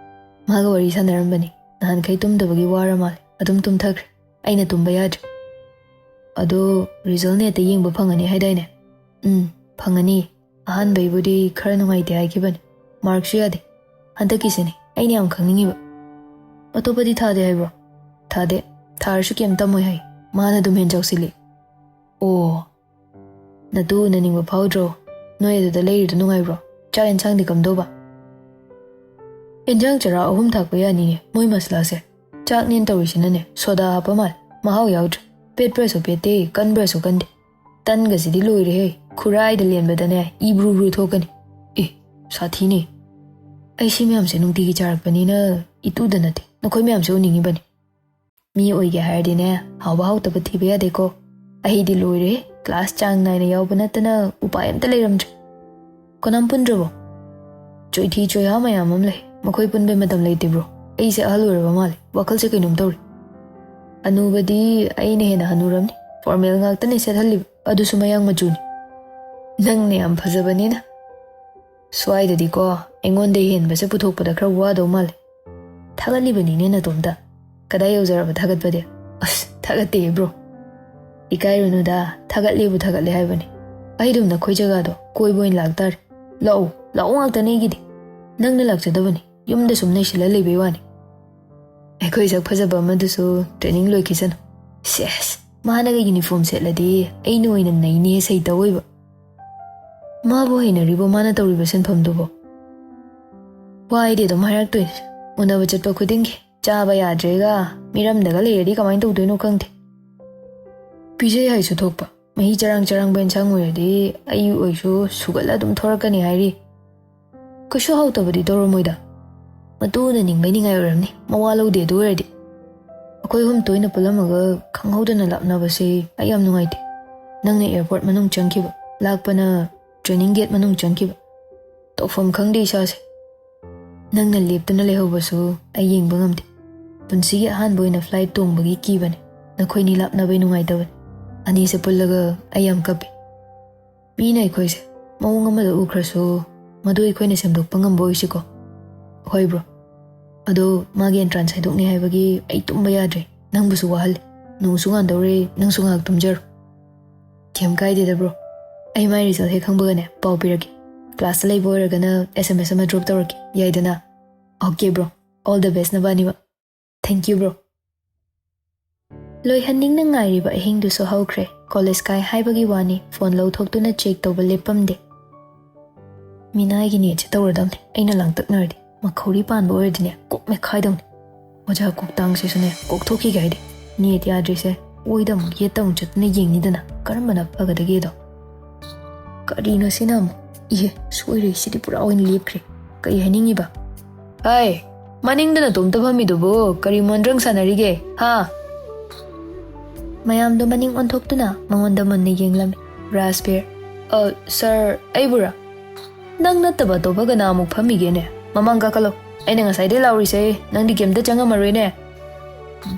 ꯃꯥꯒ ꯋꯥꯔꯤ ꯁꯥꯟꯅꯔꯝꯕꯅꯤ꯫ ꯅꯍꯥꯟꯈꯩ ꯇꯨꯝꯗꯕꯒꯤ ꯋꯥꯔ ꯃꯥꯜꯂꯦ꯫ ꯑꯗꯨꯝ ꯇꯨꯝꯊꯈ꯭ꯔꯦ꯫ ꯑꯩꯅ ꯇꯨꯝꯕ ꯌꯥꯗ꯭ꯔꯦ꯫ "ꯑꯗꯣ result ꯅꯦꯠꯇ ꯌꯦꯡꯕ ꯐꯪꯒꯅꯤ ꯍꯥꯏꯗꯥꯏꯅꯦ?" "ꯎꯝ, ꯐꯪꯒꯅꯤ꯫ ꯑꯍꯥꯟꯕꯩꯕꯨꯗꯤ ꯈꯔ ꯅꯨꯡꯉꯥꯏꯇꯦ ꯍꯥꯏꯈꯤꯕꯅꯤ꯫ Markꯁꯨ ꯌꯥꯗꯦ꯫ ꯍꯟꯗꯛꯀꯤꯁꯤꯅꯦ ꯑꯩꯅ ꯌꯥꯝ ꯈꯪꯅꯤꯡꯉꯤꯕ꯫ ꯑꯇꯣꯞꯄꯗꯤ ꯊꯥꯗꯦ ꯍꯥꯏꯕ꯭ꯔꯣ?" "ꯊꯥꯗꯦ꯫ ꯊꯥꯔꯁꯨ ꯀꯩꯝ ꯇꯝꯃꯣꯏ ꯍꯥꯏ꯫ ꯃꯥꯅ ꯑꯗꯨꯝ ꯍꯦꯟ ꯆꯥꯎꯁꯤꯜꯂꯤ꯫" "ꯑꯣ꯫ ꯅꯇꯨ ꯎꯅꯅꯤꯡꯕ ꯐꯥꯎꯗ꯭ꯔꯣ? ꯅꯣꯏ ꯑꯗꯨꯗ ꯂꯩꯔꯤꯗꯣ ꯅꯨꯡꯉꯥꯏꯕ꯭ꯔꯣ? ꯆꯥꯛ ꯌꯦꯟꯁꯥꯡꯗꯤ ꯀꯝꯗꯧꯕ?" "ꯌꯦꯟꯁꯥꯡ ꯆꯔꯥ ꯑꯍꯨꯝ ꯊꯥꯛꯄ ꯌꯥꯅꯤꯌꯦ, ꯃꯣꯏ ꯃꯁꯂꯥꯁꯦ꯫ ꯆꯥꯛꯅꯦꯅ ꯇꯧꯔꯤꯁꯤꯅꯅꯦ, ꯁꯣꯗꯥ ꯍꯥꯞꯄ ꯃꯥꯜꯂꯦ꯫ ꯃꯍꯥꯎ ꯌꯥꯎꯗ꯭ꯔꯦ꯫ ꯄꯦꯠꯄ꯭ꯔꯁꯨ ꯄꯦꯠꯇꯦ, ꯀꯟꯕ꯭ꯔꯁꯨ ꯀꯟꯗꯦ꯫ ꯇꯟꯒꯁꯤꯗꯤ ꯂꯣꯏꯔꯦꯍꯦ, ꯈꯨꯔꯥꯏꯗ ꯂꯦꯟꯕꯗꯅꯦ, ꯏ ꯕ꯭ꯔꯨ ꯕ꯭ꯔꯨ ꯊꯣꯛꯀꯅꯤ꯫ ꯑꯦ, ꯁꯥꯊꯤꯅꯦ꯫ ꯑꯩ ꯁꯤ ꯃꯌꯥꯝꯁꯦ ꯅꯨꯡꯇꯤꯒꯤ ꯆꯥꯔꯛꯄꯅꯤꯅ ꯏꯇꯨꯗ ꯅꯠꯇꯦ, ꯅꯈꯣꯏ ꯃꯌꯥꯝꯁꯦ ꯎꯅꯤꯡꯉꯤꯕꯅꯤ꯫ ꯃꯤ ꯑꯣꯏꯒꯦ ꯍꯥꯏꯔꯗꯤꯅꯦ, ꯍꯥꯎꯕ ꯍꯥꯎꯇꯕ ꯊꯤꯕ ꯌꯥꯗꯦꯀꯣ꯫ ꯑꯩꯗꯤ ꯂꯣꯏꯔꯦ, class ꯆꯥꯡ ꯅꯥꯏꯅ ꯌꯥꯎꯕ ꯅꯠꯇꯅ ꯎꯄꯥꯏ ꯑꯝꯇ ꯂꯩꯔꯝꯗ꯭ꯔꯦ꯫" "ꯀꯅꯥꯝ ꯄꯨꯟꯗ꯭ꯔꯕꯣ?" "ꯆꯣꯏꯊꯤ ꯆꯣꯏꯍꯥ ꯃꯌꯥꯝ ꯑꯃ ꯂꯩ, ꯃꯈꯣꯏ ꯄꯨꯟꯕꯩ ꯃꯇꯝ ꯂꯩꯇꯦ bro꯫ ꯑꯩꯁꯦ ꯑꯍꯜ ꯑꯣꯏꯔꯕ ꯃꯥꯜꯂꯦ, ꯋꯥꯈꯜꯁꯦ ꯀꯩꯅꯣꯝ ꯇꯧꯔꯦ꯫" "ꯑꯅꯨꯕꯗꯤ ꯑꯩꯅ ꯍꯦꯟꯅ ꯍꯅꯨꯔꯝꯅꯤ, formal ꯉꯥꯛꯇꯅꯦ ꯁꯦꯠꯍꯜꯂꯤꯕ, ꯑꯗꯨꯁꯨ ꯃꯌꯥꯡ ꯃꯆꯨꯅꯤ꯫" "ꯅꯪꯅ ꯌꯥꯝ ꯐꯖꯕꯅꯤꯅ꯫" "ꯁ꯭ꯋꯥꯏꯗꯗꯤꯀꯣ, ꯑꯩꯉꯣꯟꯗ ꯍꯦꯟꯕꯁꯦ ꯄꯨꯊꯣꯛꯄꯗ ꯈꯔ ꯋꯥꯗꯧ ꯃꯥꯜꯂꯦ꯫" "ꯊꯥꯒꯠꯂꯤꯕꯅꯤꯅꯦ ꯅꯇꯣꯝꯇ꯫ ꯀꯗꯥꯏ ꯌꯧꯖꯔꯕ ꯊꯥꯒꯠꯄꯗꯤ?" "ꯑꯁ, ꯊꯥꯒꯠꯇꯦ bro꯫ ꯏꯀꯥꯏꯔꯨꯅꯨꯗ, ꯊꯥꯒꯠꯂꯦꯕꯨ ꯊꯥꯒꯠꯂꯦ ꯍꯥꯏꯕꯅꯤ꯫ ꯑꯩ ꯑꯗꯨꯝ ꯅꯈꯣꯏ ꯖꯒꯥꯗꯣ ꯀꯣꯏꯕ ꯑꯣꯏꯅ ꯂꯥꯛꯇꯥꯔꯦ꯫ ꯂꯥꯛꯑꯣ, ꯂꯥꯛꯑꯣ ꯉꯥꯛꯇꯅꯦ ꯑꯩꯒꯤꯗꯤ꯫ ꯅꯪꯅ ꯂꯥꯛꯆꯗꯕꯅꯤ, ꯌꯨꯝꯗ ꯁꯨꯝ ꯅꯩꯁꯤꯜꯂ ꯂꯩꯕꯩ ꯋꯥꯅꯤ꯫" "ꯑꯩꯈꯣꯏ ꯁꯛ ꯐꯖꯕ ꯑꯃꯗꯨꯁꯨ training ꯂꯣꯏꯈꯤꯁꯅꯨ꯫" "ꯁꯦꯁ, ꯃꯥꯅꯒ ꯌꯨꯅꯤꯐꯣꯔꯝ ꯁꯦꯠꯂꯗꯤ ꯑꯩꯅ ꯑꯣꯏꯅ ꯅꯩꯅꯤ ꯁꯩꯇ ꯑꯣꯏꯕ꯫ ꯃꯥꯕꯨ ꯍꯩꯅꯔꯤꯕꯣ ꯃꯥꯅ ꯇꯧꯔꯤꯕ ꯁꯤꯟꯐꯝꯗꯨꯕꯣ? ꯋꯥ ꯑꯩꯗꯤ ꯑꯗꯨꯝ ꯍꯥꯏꯔꯛꯇꯣꯏꯅꯦ꯫ ꯎꯅꯕ ꯆꯠꯄ ꯈꯨꯗꯤꯡꯒꯤ ꯆꯥꯕ ꯌꯥꯗ꯭ꯔꯦꯒ, ꯃꯤꯔꯝꯗꯒ ꯂꯩꯔꯗꯤ ꯀꯃꯥꯏꯅ ꯇꯧꯗꯣꯏꯅꯣ ꯈꯪꯗꯦ꯫ ꯄꯤꯖꯩ ꯍꯥꯏꯁꯨ ꯊꯣꯛꯄ, ꯃꯍꯤ ꯆꯔꯥꯡ ꯆꯔꯥꯡꯕ ꯏꯟꯁꯥꯡ ꯑꯣꯏꯔꯗꯤ ꯑꯩ ꯑꯣꯏꯁꯨ ꯁꯨꯒꯠꯂ ꯑꯗꯨꯝ ꯊꯣꯔꯛꯀꯅꯤ ꯍꯥꯏꯔꯤ꯫ ꯀꯩꯁꯨ ꯍꯥꯎꯇꯕꯗꯤ ꯇꯧꯔꯝꯃꯣꯏꯗ꯫ ꯃꯇꯨꯅ ꯅꯤꯡꯕꯩ ꯅꯤꯡꯉꯥꯏ ꯑꯣꯏꯔꯝꯅꯤ, ꯃꯋꯥ ꯂꯧꯗꯦ ꯑꯗꯨ ꯑꯣꯏꯔꯗꯤ꯫ ꯑꯩꯈꯣꯏ ꯑꯍꯨꯝ ꯇꯣꯏꯅ ꯄꯨꯜꯂꯝꯃꯒ ꯈꯪꯍꯧꯗꯅ ꯂꯥꯞꯅꯕꯁꯦ ꯑꯩ ꯌꯥꯝ ꯅꯨꯡꯉꯥꯏꯇꯦ꯫ ꯅꯪꯅ ꯑꯦꯌꯔꯄꯣꯔꯠ ꯃꯅꯨꯡ ꯆꯪꯈꯤꯕ, ꯂꯥꯛꯄꯅ ꯇ꯭ꯔꯦꯅꯤꯡ ꯒꯦꯠ ꯃꯅꯨꯡ ꯆꯪꯈꯤꯕ꯫ ꯇꯧꯐꯝ ꯈꯪꯗꯦ ꯏꯁꯥꯁꯦ꯫ ꯅꯪꯅ ꯂꯦꯞꯇꯨꯅ ꯂꯩꯍꯧꯕꯁꯨ ꯑꯩ ꯌꯦꯡꯕ ꯉꯝꯗꯦ꯫ ꯄꯨꯟꯁꯤꯒꯤ ꯑꯍꯥꯟꯕ ꯑꯣꯏꯅ ꯐ꯭ꯂꯥꯏꯠ ꯇꯣꯡꯕꯒꯤ ꯀꯤꯕꯅꯦ꯫ ꯅꯈꯣꯏꯅꯤ ꯂꯥꯞꯅꯕꯩ ꯅꯨꯡꯉꯥꯏꯇꯕꯅꯦ꯫ ꯑꯅꯤꯁꯦ ꯄꯨꯜꯂꯒ ꯑꯩ ꯌꯥꯝ ꯀꯞꯄꯤ꯫ ꯃꯤꯅ ꯑꯩꯈꯣꯏꯁꯦ ꯃꯑꯣꯡ ꯑꯃꯗ ꯎꯈ꯭ꯔꯁꯨ, ꯃꯗꯨ ꯑꯩꯈꯣꯏꯅ ꯁꯦꯝꯗꯣꯛꯄ ꯉꯝꯕ ꯑꯣꯏꯁꯤꯀꯣ꯫ ꯍꯣꯏ ꯕ꯭ꯔꯣ꯫ ꯑꯗꯣ ꯃꯥꯒꯤ ꯑꯦꯟꯇ꯭ꯔꯥꯟꯁ ꯍꯥꯏꯗꯣꯛꯅꯤ ꯍꯥꯏꯕꯒꯤ ꯑꯩ ꯇꯨꯝꯕ ꯌꯥꯗ꯭ꯔꯦ꯫ ꯅꯪꯕꯨꯁꯨ ꯋꯥꯍꯜꯂꯦ꯫ ꯅꯣꯡꯁꯨ ꯉꯥꯟꯗꯧꯔꯦ, ꯅꯪꯁꯨ ꯉꯥꯏꯍꯥꯛ ꯇꯨꯝꯖꯔꯣ꯫ ꯀꯩꯝ ꯀꯥꯏꯗꯦꯗ ꯕ꯭ꯔꯣ꯫ ꯑꯩ ꯃꯥꯏ ꯔꯤꯖꯜ ꯍꯦꯛ ꯈꯪꯕꯒꯅꯦ ꯄꯥꯎ ꯄꯤꯔꯛꯀꯦ꯫ ꯀ꯭ꯂꯥꯁꯇ ꯂꯩꯕ ꯑꯣꯏꯔꯒꯅ ꯑꯦꯁ ꯑꯦꯝ ꯑꯦꯁ ꯑꯃ ꯗ꯭ꯔꯣꯞ ꯇꯧꯔꯛꯀꯦ, ꯌꯥꯏꯗꯅ? Okay bro, all the best ꯅꯕꯥꯅꯤꯃꯛ꯫ Thank you bro. ꯂꯣꯏꯍꯟꯅꯤꯡꯅ ꯉꯥꯏꯔꯤꯕ ꯑꯍꯤꯡꯗꯨꯁꯨ ꯍꯧꯈ꯭ꯔꯦ꯫ ꯀꯣꯂꯦꯖ ꯀꯥꯏ ꯍꯥꯏꯕꯒꯤ ꯋꯥꯅꯤ, ꯐꯣꯟ ꯂꯧꯊꯣꯛꯇꯨꯅ ꯆꯦꯛ ꯇꯧꯕ ꯂꯦꯞꯄꯝꯗꯦ꯫ ꯃꯤꯅꯥꯏꯒꯤ ꯅꯦꯠꯁꯦ ꯇꯧꯔꯗꯝꯅꯦ꯫ ꯑꯩꯅ ꯂꯥꯡꯇꯛꯅꯔꯗꯤ, ꯃꯈꯧꯔꯤ ꯄꯥꯟꯕ ꯑꯣꯏꯔꯗꯤꯅꯦ, ꯀꯣꯛ ꯃꯦꯠꯈꯥꯏꯗꯧꯅꯦ꯫ ꯑꯣꯖꯥ ꯀꯣꯛꯇꯥꯡꯁꯤꯁꯨꯅꯦ ꯀꯣꯛꯊꯣꯛꯈꯤꯒꯦ ꯍꯥꯏꯗꯤ꯫ ꯅꯦꯠ ꯌꯥꯗ꯭ꯔꯤꯁꯦ ꯑꯣꯏꯗ ꯑꯃꯨꯛ ꯌꯦꯠꯇ ꯑꯃꯨꯛ ꯆꯠꯇꯨꯅ ꯌꯦꯡꯅꯤꯗꯅ, ꯀꯔꯝꯕꯅ ꯐꯒꯗꯒꯦꯗꯣ꯫ ꯀꯔꯤꯅꯣ ꯁꯤꯅ ꯑꯃꯨꯛ? ꯏꯍꯦ, ꯁꯣꯏꯔꯦ, ꯁꯤꯗꯤ ꯄꯨꯔꯥ ꯑꯣꯏꯅ ꯂꯦꯞꯈ꯭ꯔꯦ꯫ ꯀꯩ ꯍꯥꯏꯅꯤꯡꯉꯤꯕ? ꯍꯥꯏ, ꯃꯅꯤꯡꯗ ꯅꯇꯣꯝꯇ ꯐꯝꯃꯤꯗꯨꯕꯨ ꯀꯔꯤ ꯃꯣꯟꯗ꯭ꯔꯪ ꯁꯥꯟꯅꯔꯤꯒꯦ, ꯍꯥ? ꯃꯌꯥꯝꯗꯣ ꯃꯅꯤꯡ ꯑꯣꯟꯊꯣꯛꯇꯨꯅ ꯃꯉꯣꯟꯗ ꯃꯨꯟꯅ ꯌꯦꯡꯂꯝꯃꯤ꯫ ꯔꯥꯖꯕꯤꯔ, "ꯑ, ꯁꯥꯔ, ꯑꯩꯕꯨꯔꯥ? ꯅꯪ ꯅꯠꯇꯕ ꯑꯇꯣꯞꯄ ꯀꯅꯥ ꯑꯃꯨꯛ ꯐꯝꯃꯤꯒꯦꯅꯦ? ꯃꯃꯥꯡ ꯀꯥꯈꯠꯂꯣ꯫ ꯑꯩꯅ ꯉꯁꯥꯏꯗꯩ ꯂꯥꯎꯔꯤꯁꯦ, ꯅꯪꯗꯤ ꯀꯩꯝꯇ ꯆꯪꯉꯝꯃꯔꯣꯏꯅꯦ꯫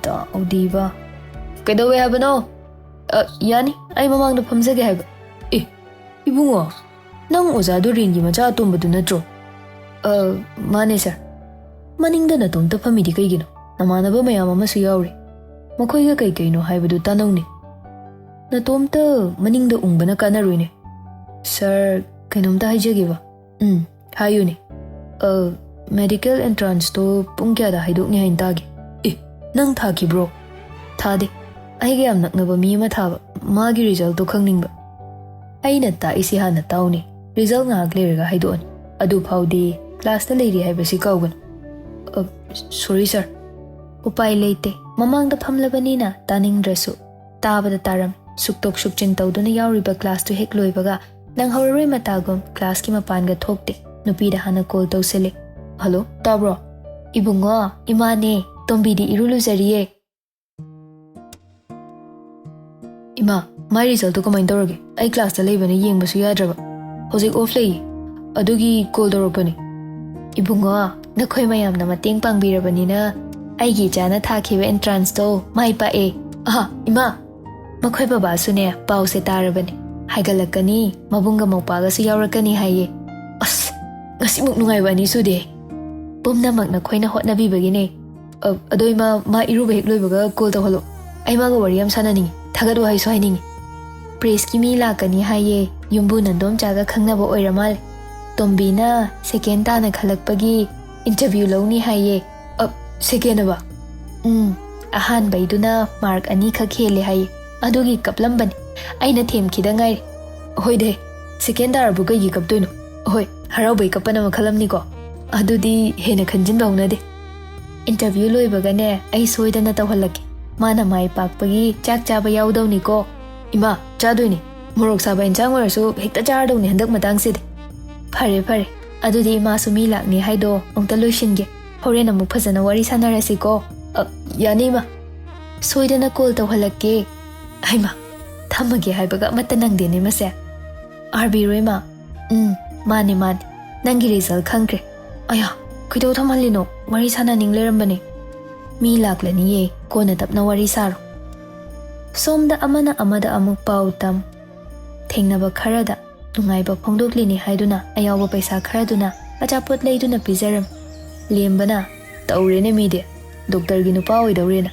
ꯗꯥꯎꯗꯤꯕ꯫ ꯀꯩꯗꯧꯋꯦ ꯍꯥꯏꯕꯅꯣ? ꯑ, ꯌꯥꯅꯤ, ꯑꯩ ꯃꯃꯥꯡꯗ ꯐꯝꯖꯒꯦ ꯍꯥꯏꯕ꯫ ꯑꯦ, ꯏꯕꯨꯡꯉꯣ, ꯅꯪ ꯑꯣꯖꯥ ꯗꯣꯔꯦꯟꯒꯤ ꯃꯆꯥ ꯑꯇꯣꯝꯕꯗꯨ ꯅꯠꯇ꯭ꯔꯣ?" "ꯑ, ꯃꯥꯅꯦ ꯁꯥꯔ꯫ ꯃꯅꯤꯡꯗ ꯅꯇꯣꯝꯇ ꯐꯝꯃꯤꯗꯤ ꯀꯩꯒꯤꯅꯣ? ꯅꯃꯥꯟꯅꯕ ꯃꯌꯥꯝ ꯑꯃꯁꯨ ꯌꯥꯎꯔꯤ꯫ ꯃꯈꯣꯏꯒ ꯀꯩ ꯀꯩꯅꯣ ꯍꯥꯏꯕꯗꯨ ꯇꯥꯟꯅꯧꯅꯦ꯫ ꯅꯇꯣꯝꯇ ꯃꯅꯤꯡꯗ ꯎꯪꯕꯅ ꯀꯥꯟꯅꯔꯣꯏꯅꯦ꯫ ꯁꯥꯔ, ꯀꯩꯅꯣꯝꯇ ꯍꯥꯏꯖꯒꯦꯕ꯫" "ꯎꯝ, ꯍꯥꯏꯌꯨꯅꯦ꯫" "ꯑ, ꯃꯦꯗꯤꯀꯦꯜ ꯑꯦꯟꯇ꯭ꯔꯥꯟꯁꯇꯣ ꯄꯨꯡ ꯀꯌꯥꯗ ꯍꯥꯏꯗꯣꯛꯅꯤ ꯍꯥꯏꯅ ꯇꯥꯒꯦ?" "ꯑꯦ, ꯅꯪ ꯊꯥꯈꯤꯕ꯭ꯔꯣ?" "ꯊꯥꯗꯦ꯫ ꯑꯩꯒ ꯌꯥꯝ ꯅꯛꯅꯕ ꯃꯤ ꯑꯃ ꯊꯥꯕ, ꯃꯥꯒꯤ ꯔꯤꯖꯜꯇꯣ ꯈꯪꯅꯤꯡꯕ꯫ ꯑꯩꯅ ꯇꯥꯛꯏꯁꯤ ꯍꯥꯟꯅ ꯇꯥꯎꯅꯦ, ꯔꯤꯖꯜ ꯉꯥꯏꯍꯥꯛ ꯂꯩꯔꯒ ꯍꯥꯏꯗꯣꯛꯑꯅꯤ꯫ ꯑꯗꯨ ꯐꯥꯎꯗꯤ ꯀ꯭ꯂꯥꯁꯇ ꯂꯩꯔꯤ ꯍꯥꯏꯕꯁꯤ ꯀꯥꯎꯒꯅꯨ꯫ ꯑ, ꯁꯣꯔꯤ ꯁꯥꯔ꯫ ꯎꯄꯥꯏ ꯂꯩꯇꯦ, ꯃꯃꯥꯡꯗ ꯐꯝꯂꯕꯅꯤꯅ ꯇꯥꯅꯤꯡꯗ꯭ꯔꯁꯨ ꯇꯥꯕꯗ ꯇꯥꯔꯝꯃꯤ꯫ ꯁꯨꯛꯇꯣꯛ ꯁꯨꯛꯆꯤꯟ ꯇꯧꯗꯨꯅ ꯌꯥꯎꯔꯤꯕ ꯀ꯭ꯂꯥꯁꯇꯨ ꯍꯦꯛ ꯂꯣꯏꯕꯒ ꯅꯪꯍꯧꯔꯔꯣꯏ ꯃꯇꯥꯒꯨꯝ ꯀ꯭ꯂꯥꯁꯀꯤ ꯃꯄꯥꯟꯒ ꯊꯣꯛꯇꯦ꯫ ꯅꯨꯄꯤꯗ ꯍꯥꯟꯅ ꯀꯣꯜ ꯇꯧꯁꯜꯂꯦ꯫ "ꯍꯜꯂꯣ, ꯇꯥꯕ꯭ꯔꯣ?" "ꯏꯕꯨꯡꯉꯣ, ꯏꯃꯥꯅꯦ, ꯇꯣꯝꯕꯤꯗꯤ ꯏꯔꯨ ꯂꯨꯖꯔꯤꯌꯦ꯫" "ꯏꯃꯥ, ꯃꯥꯏ ꯔꯤꯖꯜꯇꯣ ꯀꯃꯥꯏꯅ ꯇꯧꯔꯒꯦ? ꯑꯩ ꯀ꯭ꯂꯥꯁꯇ ꯂꯩꯕꯅ ꯌꯦꯡꯕꯁꯨ ꯌꯥꯗ꯭ꯔꯕ꯫ ꯍꯧꯖꯤꯛ ꯑꯣꯐ ꯂꯩꯌꯦ, ꯑꯗꯨꯒꯤ ꯀꯣꯜ ꯇꯧꯔꯛꯄꯅꯦ꯫" "ꯏꯕꯨꯡꯉꯣ, ꯅꯈꯣꯏ ꯃꯌꯥꯝꯅ ꯃꯇꯦꯡ ꯄꯥꯡꯕꯤꯔꯕꯅꯤꯅ ꯑꯩꯒꯤ ꯏꯆꯥꯅ ꯊꯥꯈꯤꯕ ꯑꯦꯟꯇ꯭ꯔꯥꯟꯁꯇꯣ ꯃꯥꯏ ꯄꯥꯛꯑꯦ꯫" "ꯑꯍꯥ, ꯏꯃꯥ!" "ꯃꯈꯣꯏ ꯕꯕꯥꯁꯨꯅꯦ ꯄꯥꯎꯁꯦ ꯇꯥꯔꯕꯅꯦ, ꯍꯥꯏꯒꯠꯂꯛꯀꯅꯤ, ꯃꯕꯨꯡꯒ ꯃꯧꯄꯥꯒꯁꯨ ꯌꯥꯎꯔꯛꯀꯅꯤ ꯍꯥꯏꯌꯦ꯫" "ꯑꯁ, ꯉꯁꯤꯃꯨꯛ ꯅꯨꯡꯉꯥꯏꯕ ꯑꯅꯤ ꯁꯨꯗꯦ꯫" "ꯄꯨꯝꯅꯃꯛ ꯅꯈꯣꯏꯅ ꯍꯣꯠꯅꯕꯤꯕꯒꯤꯅꯦ꯫ ꯑ, ꯑꯗꯣ ꯏꯃꯥ, ꯃꯥ ꯏꯔꯨꯕ ꯍꯦꯛ ꯂꯣꯏꯕꯒ ꯀꯣꯜ ꯇꯧꯍꯜꯂꯣ, ꯑꯩ ꯃꯥꯒ ꯋꯥꯔꯤ ꯌꯥꯝ ꯁꯥꯟꯅꯅꯤꯡꯉꯤ, ꯊꯥꯒꯠ ꯋꯥꯍꯩꯁꯨ ꯍꯥꯏꯅꯤꯡꯉꯤ꯫" "ꯄ꯭ꯔꯦꯁꯀꯤ ꯃꯤ ꯂꯥꯛꯀꯅꯤ ꯍꯥꯏꯌꯦ, ꯌꯨꯝꯕꯨ ꯅꯟꯗꯣꯝꯆꯥꯒ ꯈꯪꯅꯕ ꯑꯣꯏꯔ ꯃꯥꯜꯂꯦ꯫ ꯇꯣꯝꯕꯤꯅ ꯁꯦꯀꯦꯟ ꯇꯥꯅ ꯈꯜꯂꯛꯄꯒꯤ ꯏꯟꯇꯔꯚ꯭ꯌꯨ ꯂꯧꯅꯤ ꯍꯥꯏꯌꯦ꯫" "ꯑ, ꯁꯦꯀꯦꯟ ꯑꯕ?" "ꯎꯝ, ꯑꯍꯥꯟꯕꯩꯗꯨꯅ ꯃꯥꯔꯛ ꯑꯅꯤꯈꯛ ꯍꯦꯜꯂꯦ ꯍꯥꯏꯌꯦ, ꯑꯗꯨꯒꯤ ꯀꯞꯂꯝꯕꯅꯤ꯫ ꯑꯩꯅ ꯊꯦꯝꯈꯤꯗ ꯉꯥꯏꯔꯤ꯫" "ꯍꯣꯏꯗꯦ, ꯁꯦꯀꯦꯟ ꯇꯥꯔꯕꯨ ꯀꯩꯒꯤ ꯀꯞꯇꯣꯏꯅꯣ? ꯍꯣꯏ, ꯍꯔꯥꯎꯕꯩ ꯀꯞꯄꯅ ꯃꯈꯜ ꯑꯃꯅꯤꯀꯣ꯫ ꯑꯗꯨꯗꯤ ꯍꯦꯟꯅ ꯈꯟꯖꯤꯟꯕ ꯍꯧꯅꯗꯦ꯫ ꯏꯟꯇꯔꯚ꯭ꯌꯨ ꯂꯣꯏꯕꯒꯅꯦ, ꯑꯩ ꯁꯣꯏꯗꯅ ꯇꯧꯍꯜꯂꯛꯀꯦ꯫ ꯃꯥꯅ ꯃꯥꯏ ꯄꯥꯛꯄꯒꯤ ꯆꯥꯛ ꯆꯥꯕ ꯌꯥꯎꯗꯧꯅꯤꯀꯣ꯫" "ꯏꯃꯥ, ꯆꯥꯗꯣꯏꯅꯤ꯫ ꯃꯣꯔꯣꯛ ꯁꯥꯕ ꯏꯟꯁꯥꯡ ꯑꯣꯏꯔꯁꯨ ꯍꯦꯛꯇ ꯆꯥꯔꯗꯧꯅꯤ ꯍꯟꯗꯛ ꯃꯇꯥꯡꯁꯤꯗꯤ꯫" "ꯐꯔꯦ, ꯐꯔꯦ꯫ ꯑꯗꯨꯗꯤ ꯏꯃꯥꯁꯨ ꯃꯤ ꯂꯥꯛꯅꯤ ꯍꯥꯏꯗꯣ ꯑꯃꯨꯛꯇ ꯂꯣꯏꯁꯤꯟꯒꯦ꯫ ꯍꯣꯔꯦꯟ ꯑꯃꯨꯛ ꯐꯖꯅ ꯋꯥꯔꯤ ꯁꯥꯟꯅꯔꯁꯤꯀꯣ꯫" "ꯑ, ꯌꯥꯅꯤ, ꯏꯃꯥ꯫ ꯁꯣꯏꯗꯅ ꯀꯣꯜ ꯇꯧꯍꯜꯂꯛꯀꯦ꯫" ꯍꯩꯃꯥ, ꯊꯝꯃꯒꯦ ꯍꯥꯏꯕꯒ ꯑꯃꯠꯇ ꯅꯪꯗꯦꯅꯦ ꯃꯁꯦ꯫ "R B ꯔꯣꯏꯃ?" "ꯎꯝ, ꯃꯥꯅꯦ, ꯃꯥꯅꯦ꯫ ꯅꯪꯒꯤ ꯔꯤꯖꯜ ꯈꯪꯈ꯭ꯔꯦ꯫" "ꯑꯌꯥ, ꯀꯩꯗꯧ ꯊꯝꯍꯜꯂꯤꯅꯣ? ꯋꯥꯔꯤ ꯁꯥꯟꯅꯅꯤꯡ ꯂꯩꯔꯝꯕꯅꯦ꯫" "ꯃꯤ ꯂꯥꯛꯂꯅꯤꯌꯦ, ꯀꯣꯟꯅ ꯇꯞꯅ ꯋꯥꯔꯤ ꯁꯥꯔꯣ꯫" ꯁꯣꯝꯗ ꯑꯃꯅ ꯑꯃꯗ ꯑꯃꯨꯛ ꯄꯥꯎ ꯇꯝ꯫ ꯊꯦꯡꯅꯕ ꯈꯔꯗ ꯅꯨꯡꯉꯥꯏꯕ ꯐꯣꯡꯗꯣꯛꯂꯤꯅꯤ ꯍꯥꯏꯗꯨꯅ ꯑꯌꯥꯎꯕ ꯄꯩꯁꯥ ꯈꯔꯗꯨꯅ ꯑꯆꯥꯄꯣꯠ ꯂꯩꯗꯨꯅ ꯄꯤꯖꯔꯝꯃꯤ꯫ ꯂꯦꯝꯕꯅ, "ꯇꯧꯔꯦꯅꯦ ꯃꯤꯗꯤ, ꯗꯣꯛꯇꯔꯒꯤ ꯅꯨꯄꯥ ꯑꯣꯏꯗꯧꯔꯦꯅ꯫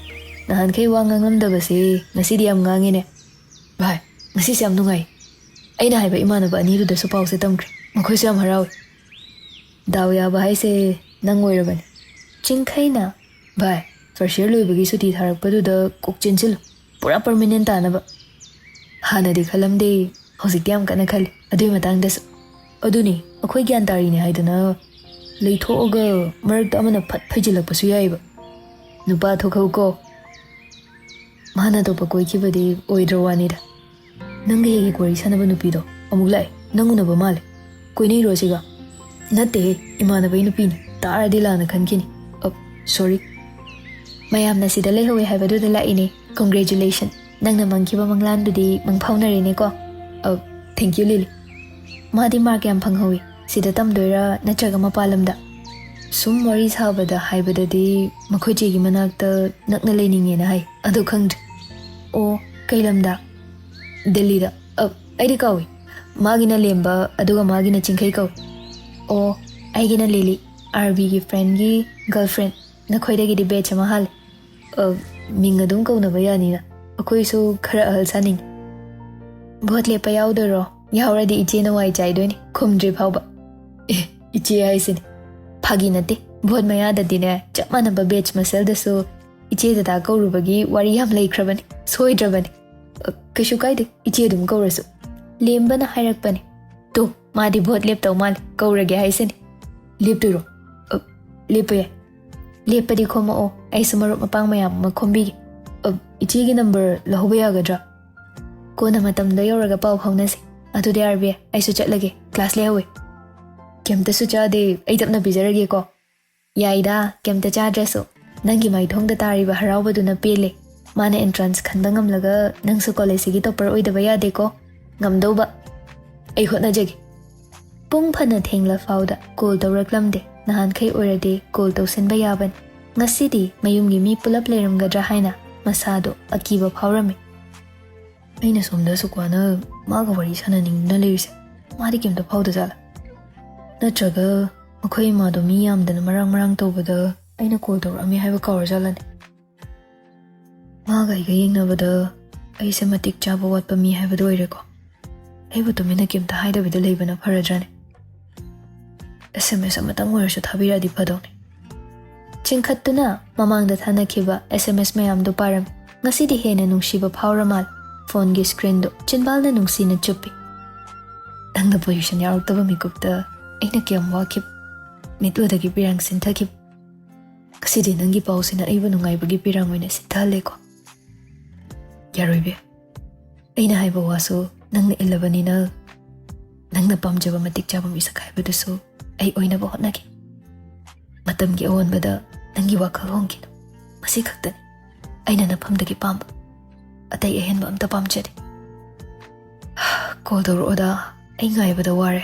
ꯅꯍꯥꯟꯈꯩ ꯋꯥ ꯉꯥꯡꯂꯝꯗꯕꯁꯦ ꯉꯁꯤꯗꯤ ꯌꯥꯝ ꯉꯥꯡꯉꯦꯅꯦ꯫ ꯚꯥꯏ, ꯉꯁꯤꯁꯦ ꯌꯥꯝ ꯅꯨꯡꯉꯥꯏ꯫ ꯑꯩꯅ ꯍꯥꯏꯕ ꯏꯃꯥꯟꯅꯕ ꯑꯅꯤꯗꯨꯗꯁꯨ ꯄꯥꯎꯁꯦ ꯇꯝꯈ꯭ꯔꯦ꯫ ꯃꯈꯣꯏꯁꯨ ꯌꯥꯝ ꯍꯔꯥꯎꯏ꯫ ꯗꯥꯎ ꯌꯥꯕ ꯍꯥꯏꯁꯦ ꯅꯪ ꯑꯣꯏꯔꯕꯅꯤ꯫" ꯆꯤꯡꯈꯩꯅ, "ꯚꯥꯏ, ꯐꯥꯔꯁ ꯌꯔ ꯂꯣꯏꯕꯒꯤ ꯁꯨꯇꯤ ꯊꯥꯔꯛꯄꯗꯨꯗ ꯀꯣꯛ ꯆꯦꯟꯁꯤꯜꯂꯨ꯫ ꯄꯨꯔꯥ ꯄꯔꯃꯤꯅꯦꯟ ꯇꯥꯅꯕ꯫ ꯍꯥꯟꯅꯗꯤ ꯈꯜꯂꯝꯗꯦ, ꯍꯧꯖꯤꯛꯇꯤ ꯌꯥꯝ ꯀꯟꯅ ꯈꯜꯂꯤ ꯑꯗꯨꯒꯤ ꯃꯇꯥꯡꯗꯁꯨ꯫ ꯑꯗꯨꯅꯤ, ꯑꯩꯈꯣꯏ ꯒ꯭ꯌꯥꯟ ꯇꯥꯔꯤꯅꯦ ꯍꯥꯏꯗꯅ ꯂꯩꯊꯣꯛꯑꯒ ꯃꯔꯛꯇ ꯑꯃꯅ ꯐꯠ ꯐꯩꯖꯤꯜꯂꯛꯄꯁꯨ ꯌꯥꯏꯑꯕ꯫ ꯅꯨꯄꯥ ꯊꯣꯛꯍꯧꯀꯣ꯫ ꯃꯥꯅ ꯑꯇꯣꯞꯄ ꯀꯣꯏꯈꯤꯕꯗꯤ ꯑꯣꯏꯗ꯭ꯔ ꯋꯥꯅꯤꯗ꯫ ꯅꯪꯒ ꯍꯦꯛ ꯍꯦꯛ ꯋꯥꯔꯤ ꯁꯥꯟꯅꯕ ꯅꯨꯄꯤꯗꯣ ꯑꯃꯨꯛ ꯂꯥꯛꯑꯦ, ꯅꯪ ꯎꯅꯕ ꯃꯥꯜꯂꯦ꯫ ꯀꯣꯏꯅꯩꯔꯣ ꯁꯤꯒ? ꯅꯠꯇꯦꯍꯦ, ꯏꯃꯥꯟꯅꯕꯒꯤ ꯅꯨꯄꯤꯅꯤ, ꯇꯥꯔꯗꯤ ꯂꯥꯟꯅ ꯈꯟꯈꯤꯅꯤ꯫ ꯑ, ꯁꯣꯔꯤ꯫ ꯃꯌꯥꯝꯅ ꯁꯤꯗ ꯂꯩꯍꯧꯋꯦ ꯍꯥꯏꯕꯗꯨꯗ ꯂꯥꯛꯏꯅꯦ꯫ ꯀꯣꯡꯒ꯭ꯔꯦꯆꯨꯂꯦꯁꯟ꯫ ꯅꯪꯅ ꯃꯪꯈꯤꯕ ꯃꯪꯂꯥꯟꯗꯨꯗꯤ ꯃꯪ ꯐꯥꯎꯅꯔꯦꯅꯦꯀꯣ꯫ ꯑ, ꯊꯦꯡꯀ꯭ꯌꯨ ꯂꯤꯂꯤ꯫ ꯃꯥꯗꯤ ꯃꯥꯔꯛ ꯌꯥꯝ ꯐꯪꯍꯧꯋꯤ꯫ ꯁꯤꯗ ꯇꯝꯗꯣꯏꯔꯥ ꯅꯠꯇ꯭ꯔꯒ ꯃꯄꯥꯟ ꯂꯝꯗ? ꯁꯨꯝ ꯋꯥꯔꯤ ꯁꯥꯕꯗ ꯍꯥꯏꯕꯗꯗꯤ ꯃꯈꯣꯏ ꯆꯦꯒꯤ ꯃꯅꯥꯛꯇ ꯅꯛꯅ ꯂꯩꯅꯤꯡꯉꯦꯅ ꯍꯥꯏ꯫ ꯑꯗꯨ ꯈꯪꯗ꯭ꯔꯦ꯫ ꯑꯣ, ꯀꯩ ꯂꯝꯗ? ꯗꯦꯜꯂꯤꯗ꯫ ꯑ, ꯑꯩꯗꯤ ꯀꯥꯎꯏ꯫ ꯃꯥꯒꯤꯅ ꯂꯦꯝꯕ, ꯑꯗꯨꯒ ꯃꯥꯒꯤꯅ ꯆꯤꯡꯈꯩ ꯀꯧꯏ꯫ ꯑꯣ, ꯑꯩꯒꯤꯅ ꯂꯤꯂꯤ, ꯑꯥꯔꯕꯤꯒꯤ ꯐ꯭ꯔꯦꯟꯒꯤ ꯒꯔꯜꯐ꯭ꯔꯦꯟ꯫ ꯅꯈꯣꯏꯗꯒꯤꯗꯤ ꯕꯦꯆ ꯑꯃ ꯍꯥꯜꯂꯦ꯫ ꯑ, ꯃꯤꯡ ꯑꯗꯨꯝ ꯀꯧꯅꯕ ꯌꯥꯅꯤꯅ꯫ ꯑꯩꯈꯣꯏꯁꯨ ꯈꯔ ꯑꯍꯜ ꯁꯥꯅꯤꯡꯉꯤ꯫ ꯚꯣꯠ ꯂꯦꯞꯄ ꯌꯥꯎꯗꯣꯏꯔꯣ? ꯌꯥꯎꯔꯗꯤ ꯏꯆꯦꯅ ꯋꯥꯏ ꯆꯥꯏꯗꯣꯏꯅꯤ, ꯈꯨꯝꯗ꯭ꯔꯤ ꯐꯥꯎꯕ꯫ ꯑꯦ, ꯏꯆꯦ ꯍꯥꯏꯁꯤꯅꯤ꯫ ꯐꯥꯒꯤ ꯅꯠꯇꯦ, ꯚꯣꯠ ꯃꯌꯥꯗꯗꯤꯅꯦ, ꯆꯞ ꯃꯥꯟꯅꯕ ꯕꯦꯆ ꯃꯁꯦꯜꯗꯁꯨ ꯏꯆꯦ ꯗꯗꯥ ꯀꯧꯔꯨꯕꯒꯤ ꯋꯥꯔꯤ ꯌꯥꯝ ꯂꯩꯈ꯭ꯔꯕꯅꯤ꯫ ꯁꯣꯏꯗ꯭ꯔꯕꯅꯤ꯫ ꯑ, ꯀꯩꯁꯨ ꯀꯥꯏꯗꯦ, ꯏꯆꯦ ꯑꯗꯨꯝ ꯀꯧꯔꯁꯨ꯫ ꯂꯦꯝꯕꯅ ꯍꯥꯏꯔꯛꯄꯅꯦ꯫ ꯇꯣ, ꯃꯥꯗꯤ ꯚꯣꯠ ꯂꯦꯞꯇꯧ ꯃꯥꯜꯂꯦ, ꯀꯧꯔꯒꯦ ꯍꯥꯏꯁꯤꯅꯤ꯫ ꯂꯦꯞꯇꯣꯏꯔꯣ? ꯑ, ꯂꯦꯞꯄ ꯌꯥꯏ꯫ ꯂꯦꯞꯄꯗꯤ ꯈꯣꯝꯃꯛꯑꯣ, ꯑꯩꯁꯨ ꯃꯔꯨꯞ ꯃꯄꯥꯡ ꯃꯌꯥꯝ ꯑꯃ ꯈꯣꯝꯕꯤꯒꯦ꯫ ꯑ, ꯏꯆꯦꯒꯤ ꯅꯝꯕꯔ ꯂꯧꯍꯧꯕ ꯌꯥꯒꯗ꯭ꯔꯥ? ꯀꯣꯟꯅ ꯃꯇꯝꯗ ꯌꯧꯔꯒ ꯄꯥꯎ ꯐꯥꯎꯅꯁꯤ꯫ ꯑꯗꯨꯗꯤ ꯑꯥꯔꯕꯤ, ꯑꯩꯁꯨ ꯆꯠꯂꯒꯦ, ꯀ꯭ꯂꯥꯁ ꯂꯩꯍꯧꯋꯦ꯫ ꯀꯩꯝꯇꯁꯨ ꯆꯥꯗꯦ, ꯑꯩ ꯇꯞꯅ ꯄꯤꯖꯔꯒꯦꯀꯣ꯫ ꯌꯥꯏꯗ, ꯀꯩꯝꯇ ꯆꯥꯗ꯭ꯔꯁꯨ꯫ ꯅꯪꯒꯤ ꯃꯥꯏꯊꯣꯡꯗ ꯇꯥꯔꯤꯕ ꯍꯔꯥꯎꯕꯗꯨꯅ ꯄꯦꯜꯂꯦ꯫ ꯃꯥꯅ ꯑꯦꯟꯇ꯭ꯔꯥꯟꯁ ꯈꯟꯕ ꯉꯝꯂꯒ ꯅꯪꯁꯨ ꯀꯣꯂꯦꯖꯁꯤꯒꯤ ꯇꯣꯞꯄꯔ ꯑꯣꯏꯗꯕ ꯌꯥꯗꯦꯀꯣ꯫ ꯉꯝꯗꯧꯕ꯫ ꯑꯩ ꯍꯣꯠꯅꯖꯒꯦ꯫ ꯄꯨꯡ ꯐꯅ ꯊꯦꯡꯂ ꯐꯥꯎꯗ ꯀꯣꯜ ꯇꯧꯔꯛꯂꯝꯗꯦ꯫ ꯅꯍꯥꯟꯈꯩ ꯑꯣꯏꯔꯗꯤ ꯀꯣꯜ ꯇꯧꯁꯤꯟꯕ ꯌꯥꯕꯅꯤ꯫ ꯉꯁꯤꯗꯤ ꯃꯌꯨꯝꯒꯤ ꯃꯤ ꯄꯨꯂꯞ ꯂꯩꯔꯝꯒꯗ꯭ꯔꯥ ꯍꯥꯏꯅ ꯃꯁꯥꯗꯣ ꯑꯀꯤꯕ ꯐꯥꯎꯔꯝꯃꯤ꯫ ꯑꯩꯅ ꯁꯣꯝꯗ ꯑꯁꯨꯛ ꯋꯥꯅ ꯃꯥꯒ ꯋꯥꯔꯤ ꯁꯥꯟꯅꯅꯤꯡꯗꯨꯅ ꯂꯩꯔꯤꯁꯦ, ꯃꯥꯗꯤ ꯀꯩꯝꯇ ꯐꯥꯎꯗꯖꯥꯠꯂꯥ? ꯅꯠꯇ꯭ꯔꯒ ꯃꯈꯣꯏ ꯏꯃꯥꯗꯣ ꯃꯤ ꯌꯥꯝꯗꯅ ꯃꯔꯥꯡ ꯃꯔꯥꯡ ꯇꯧꯕꯗ ꯑꯩꯅ ꯀꯣꯜ ꯇꯧꯔꯛꯑꯝꯃꯦ ꯍꯥꯏꯕ ꯀꯥꯎꯔꯖꯥꯠꯂꯅꯦ? ꯃꯥꯒ ꯑꯩꯒ ꯌꯦꯡꯅꯕꯗ ꯑꯩꯁꯦ ꯃꯇꯤꯛ ꯆꯥꯕ ꯋꯥꯠꯄ ꯃꯤ ꯍꯥꯏꯕꯗꯨ ꯑꯣꯏꯔꯦꯀꯣ꯫ ꯑꯩꯕꯨ ꯇꯨꯃꯤꯟꯅ ꯀꯩꯝꯇ ꯍꯥꯏꯗꯕꯤꯗ ꯂꯩꯕꯅ ꯐꯔꯗ꯭ꯔꯅꯦ? ꯑꯦꯁ ꯑꯦꯝ ꯑꯦꯁ ꯑꯃꯇꯪ ꯑꯣꯏꯔꯁꯨ ꯊꯥꯕꯤꯔꯛꯑꯗꯤ ꯐꯗꯧꯅꯤ꯫ ꯆꯤꯡꯈꯠꯇꯨꯅ ꯃꯃꯥꯡꯗ ꯊꯥꯅꯈꯤꯕ ꯑꯦꯁ ꯑꯦꯝ ꯑꯦꯁ ꯃꯌꯥꯝꯗꯨ ꯄꯥꯔꯝꯃꯤ꯫ ꯉꯁꯤꯗꯤ ꯍꯦꯟꯅ ꯅꯨꯡꯁꯤꯕ ꯐꯥꯎꯔ ꯃꯥꯜꯂꯦ꯫ ꯐꯣꯟꯒꯤ ꯁ꯭ꯀ꯭ꯔꯤꯟꯗꯣ ꯆꯤꯟꯕꯥꯜꯅ ꯅꯨꯡꯁꯤꯅ ꯆꯨꯞꯄꯤ꯫ ꯅꯪꯅ ꯄꯣꯖꯤꯁꯟ ꯌꯥꯎꯔꯛꯇꯕ ꯃꯤꯀꯨꯞꯇ ꯑꯩꯅ ꯀꯌꯥꯝ ꯋꯥꯈꯤꯕ꯫ ꯃꯤꯠꯂꯨꯗꯒꯤ ꯄꯤꯔꯥꯡ ꯁꯤꯟꯊꯈꯤꯕ꯫ ꯉꯁꯤꯗꯤ ꯅꯪꯒꯤ ꯄꯥꯎꯁꯤꯅ ꯑꯩꯕꯨ ꯅꯨꯡꯉꯥꯏꯕꯒꯤ ꯄꯤꯔꯥꯡ ꯑꯣꯏꯅ ꯁꯤꯟꯊꯍꯜꯂꯦꯀꯣ꯫ ꯌꯥꯔꯣꯏꯕꯤ, ꯑꯩꯅ ꯍꯥꯏꯕ ꯋꯥꯁꯨ ꯅꯪꯅ ꯏꯜꯂꯕꯅꯤꯅ, ꯅꯪꯅ ꯄꯥꯝꯖꯕ ꯃꯇꯤꯛ ꯆꯥꯕ ꯃꯤꯁꯛ ꯍꯥꯏꯕꯗꯨꯁꯨ ꯑꯩ ꯑꯣꯏꯅꯕ ꯍꯣꯠꯅꯒꯦ꯫ ꯃꯇꯝꯒꯤ ꯑꯑꯣꯟꯕꯗ ꯅꯪꯒꯤ ꯋꯥꯈꯜ ꯍꯣꯡꯈꯤꯅꯨ꯫ ꯃꯁꯤ ꯈꯛꯇꯅꯤ ꯑꯩꯅ ꯅꯐꯝꯗꯒꯤ ꯄꯥꯝꯕ꯫ ꯑꯇꯩ ꯑꯍꯦꯟꯕ ꯑꯝꯇ ꯄꯥꯝꯖꯗꯦ꯫ ꯀꯣꯜ ꯇꯧꯔꯛꯑꯣꯗ, ꯑꯩ ꯉꯥꯏꯕꯗ ꯋꯥꯔꯦ꯫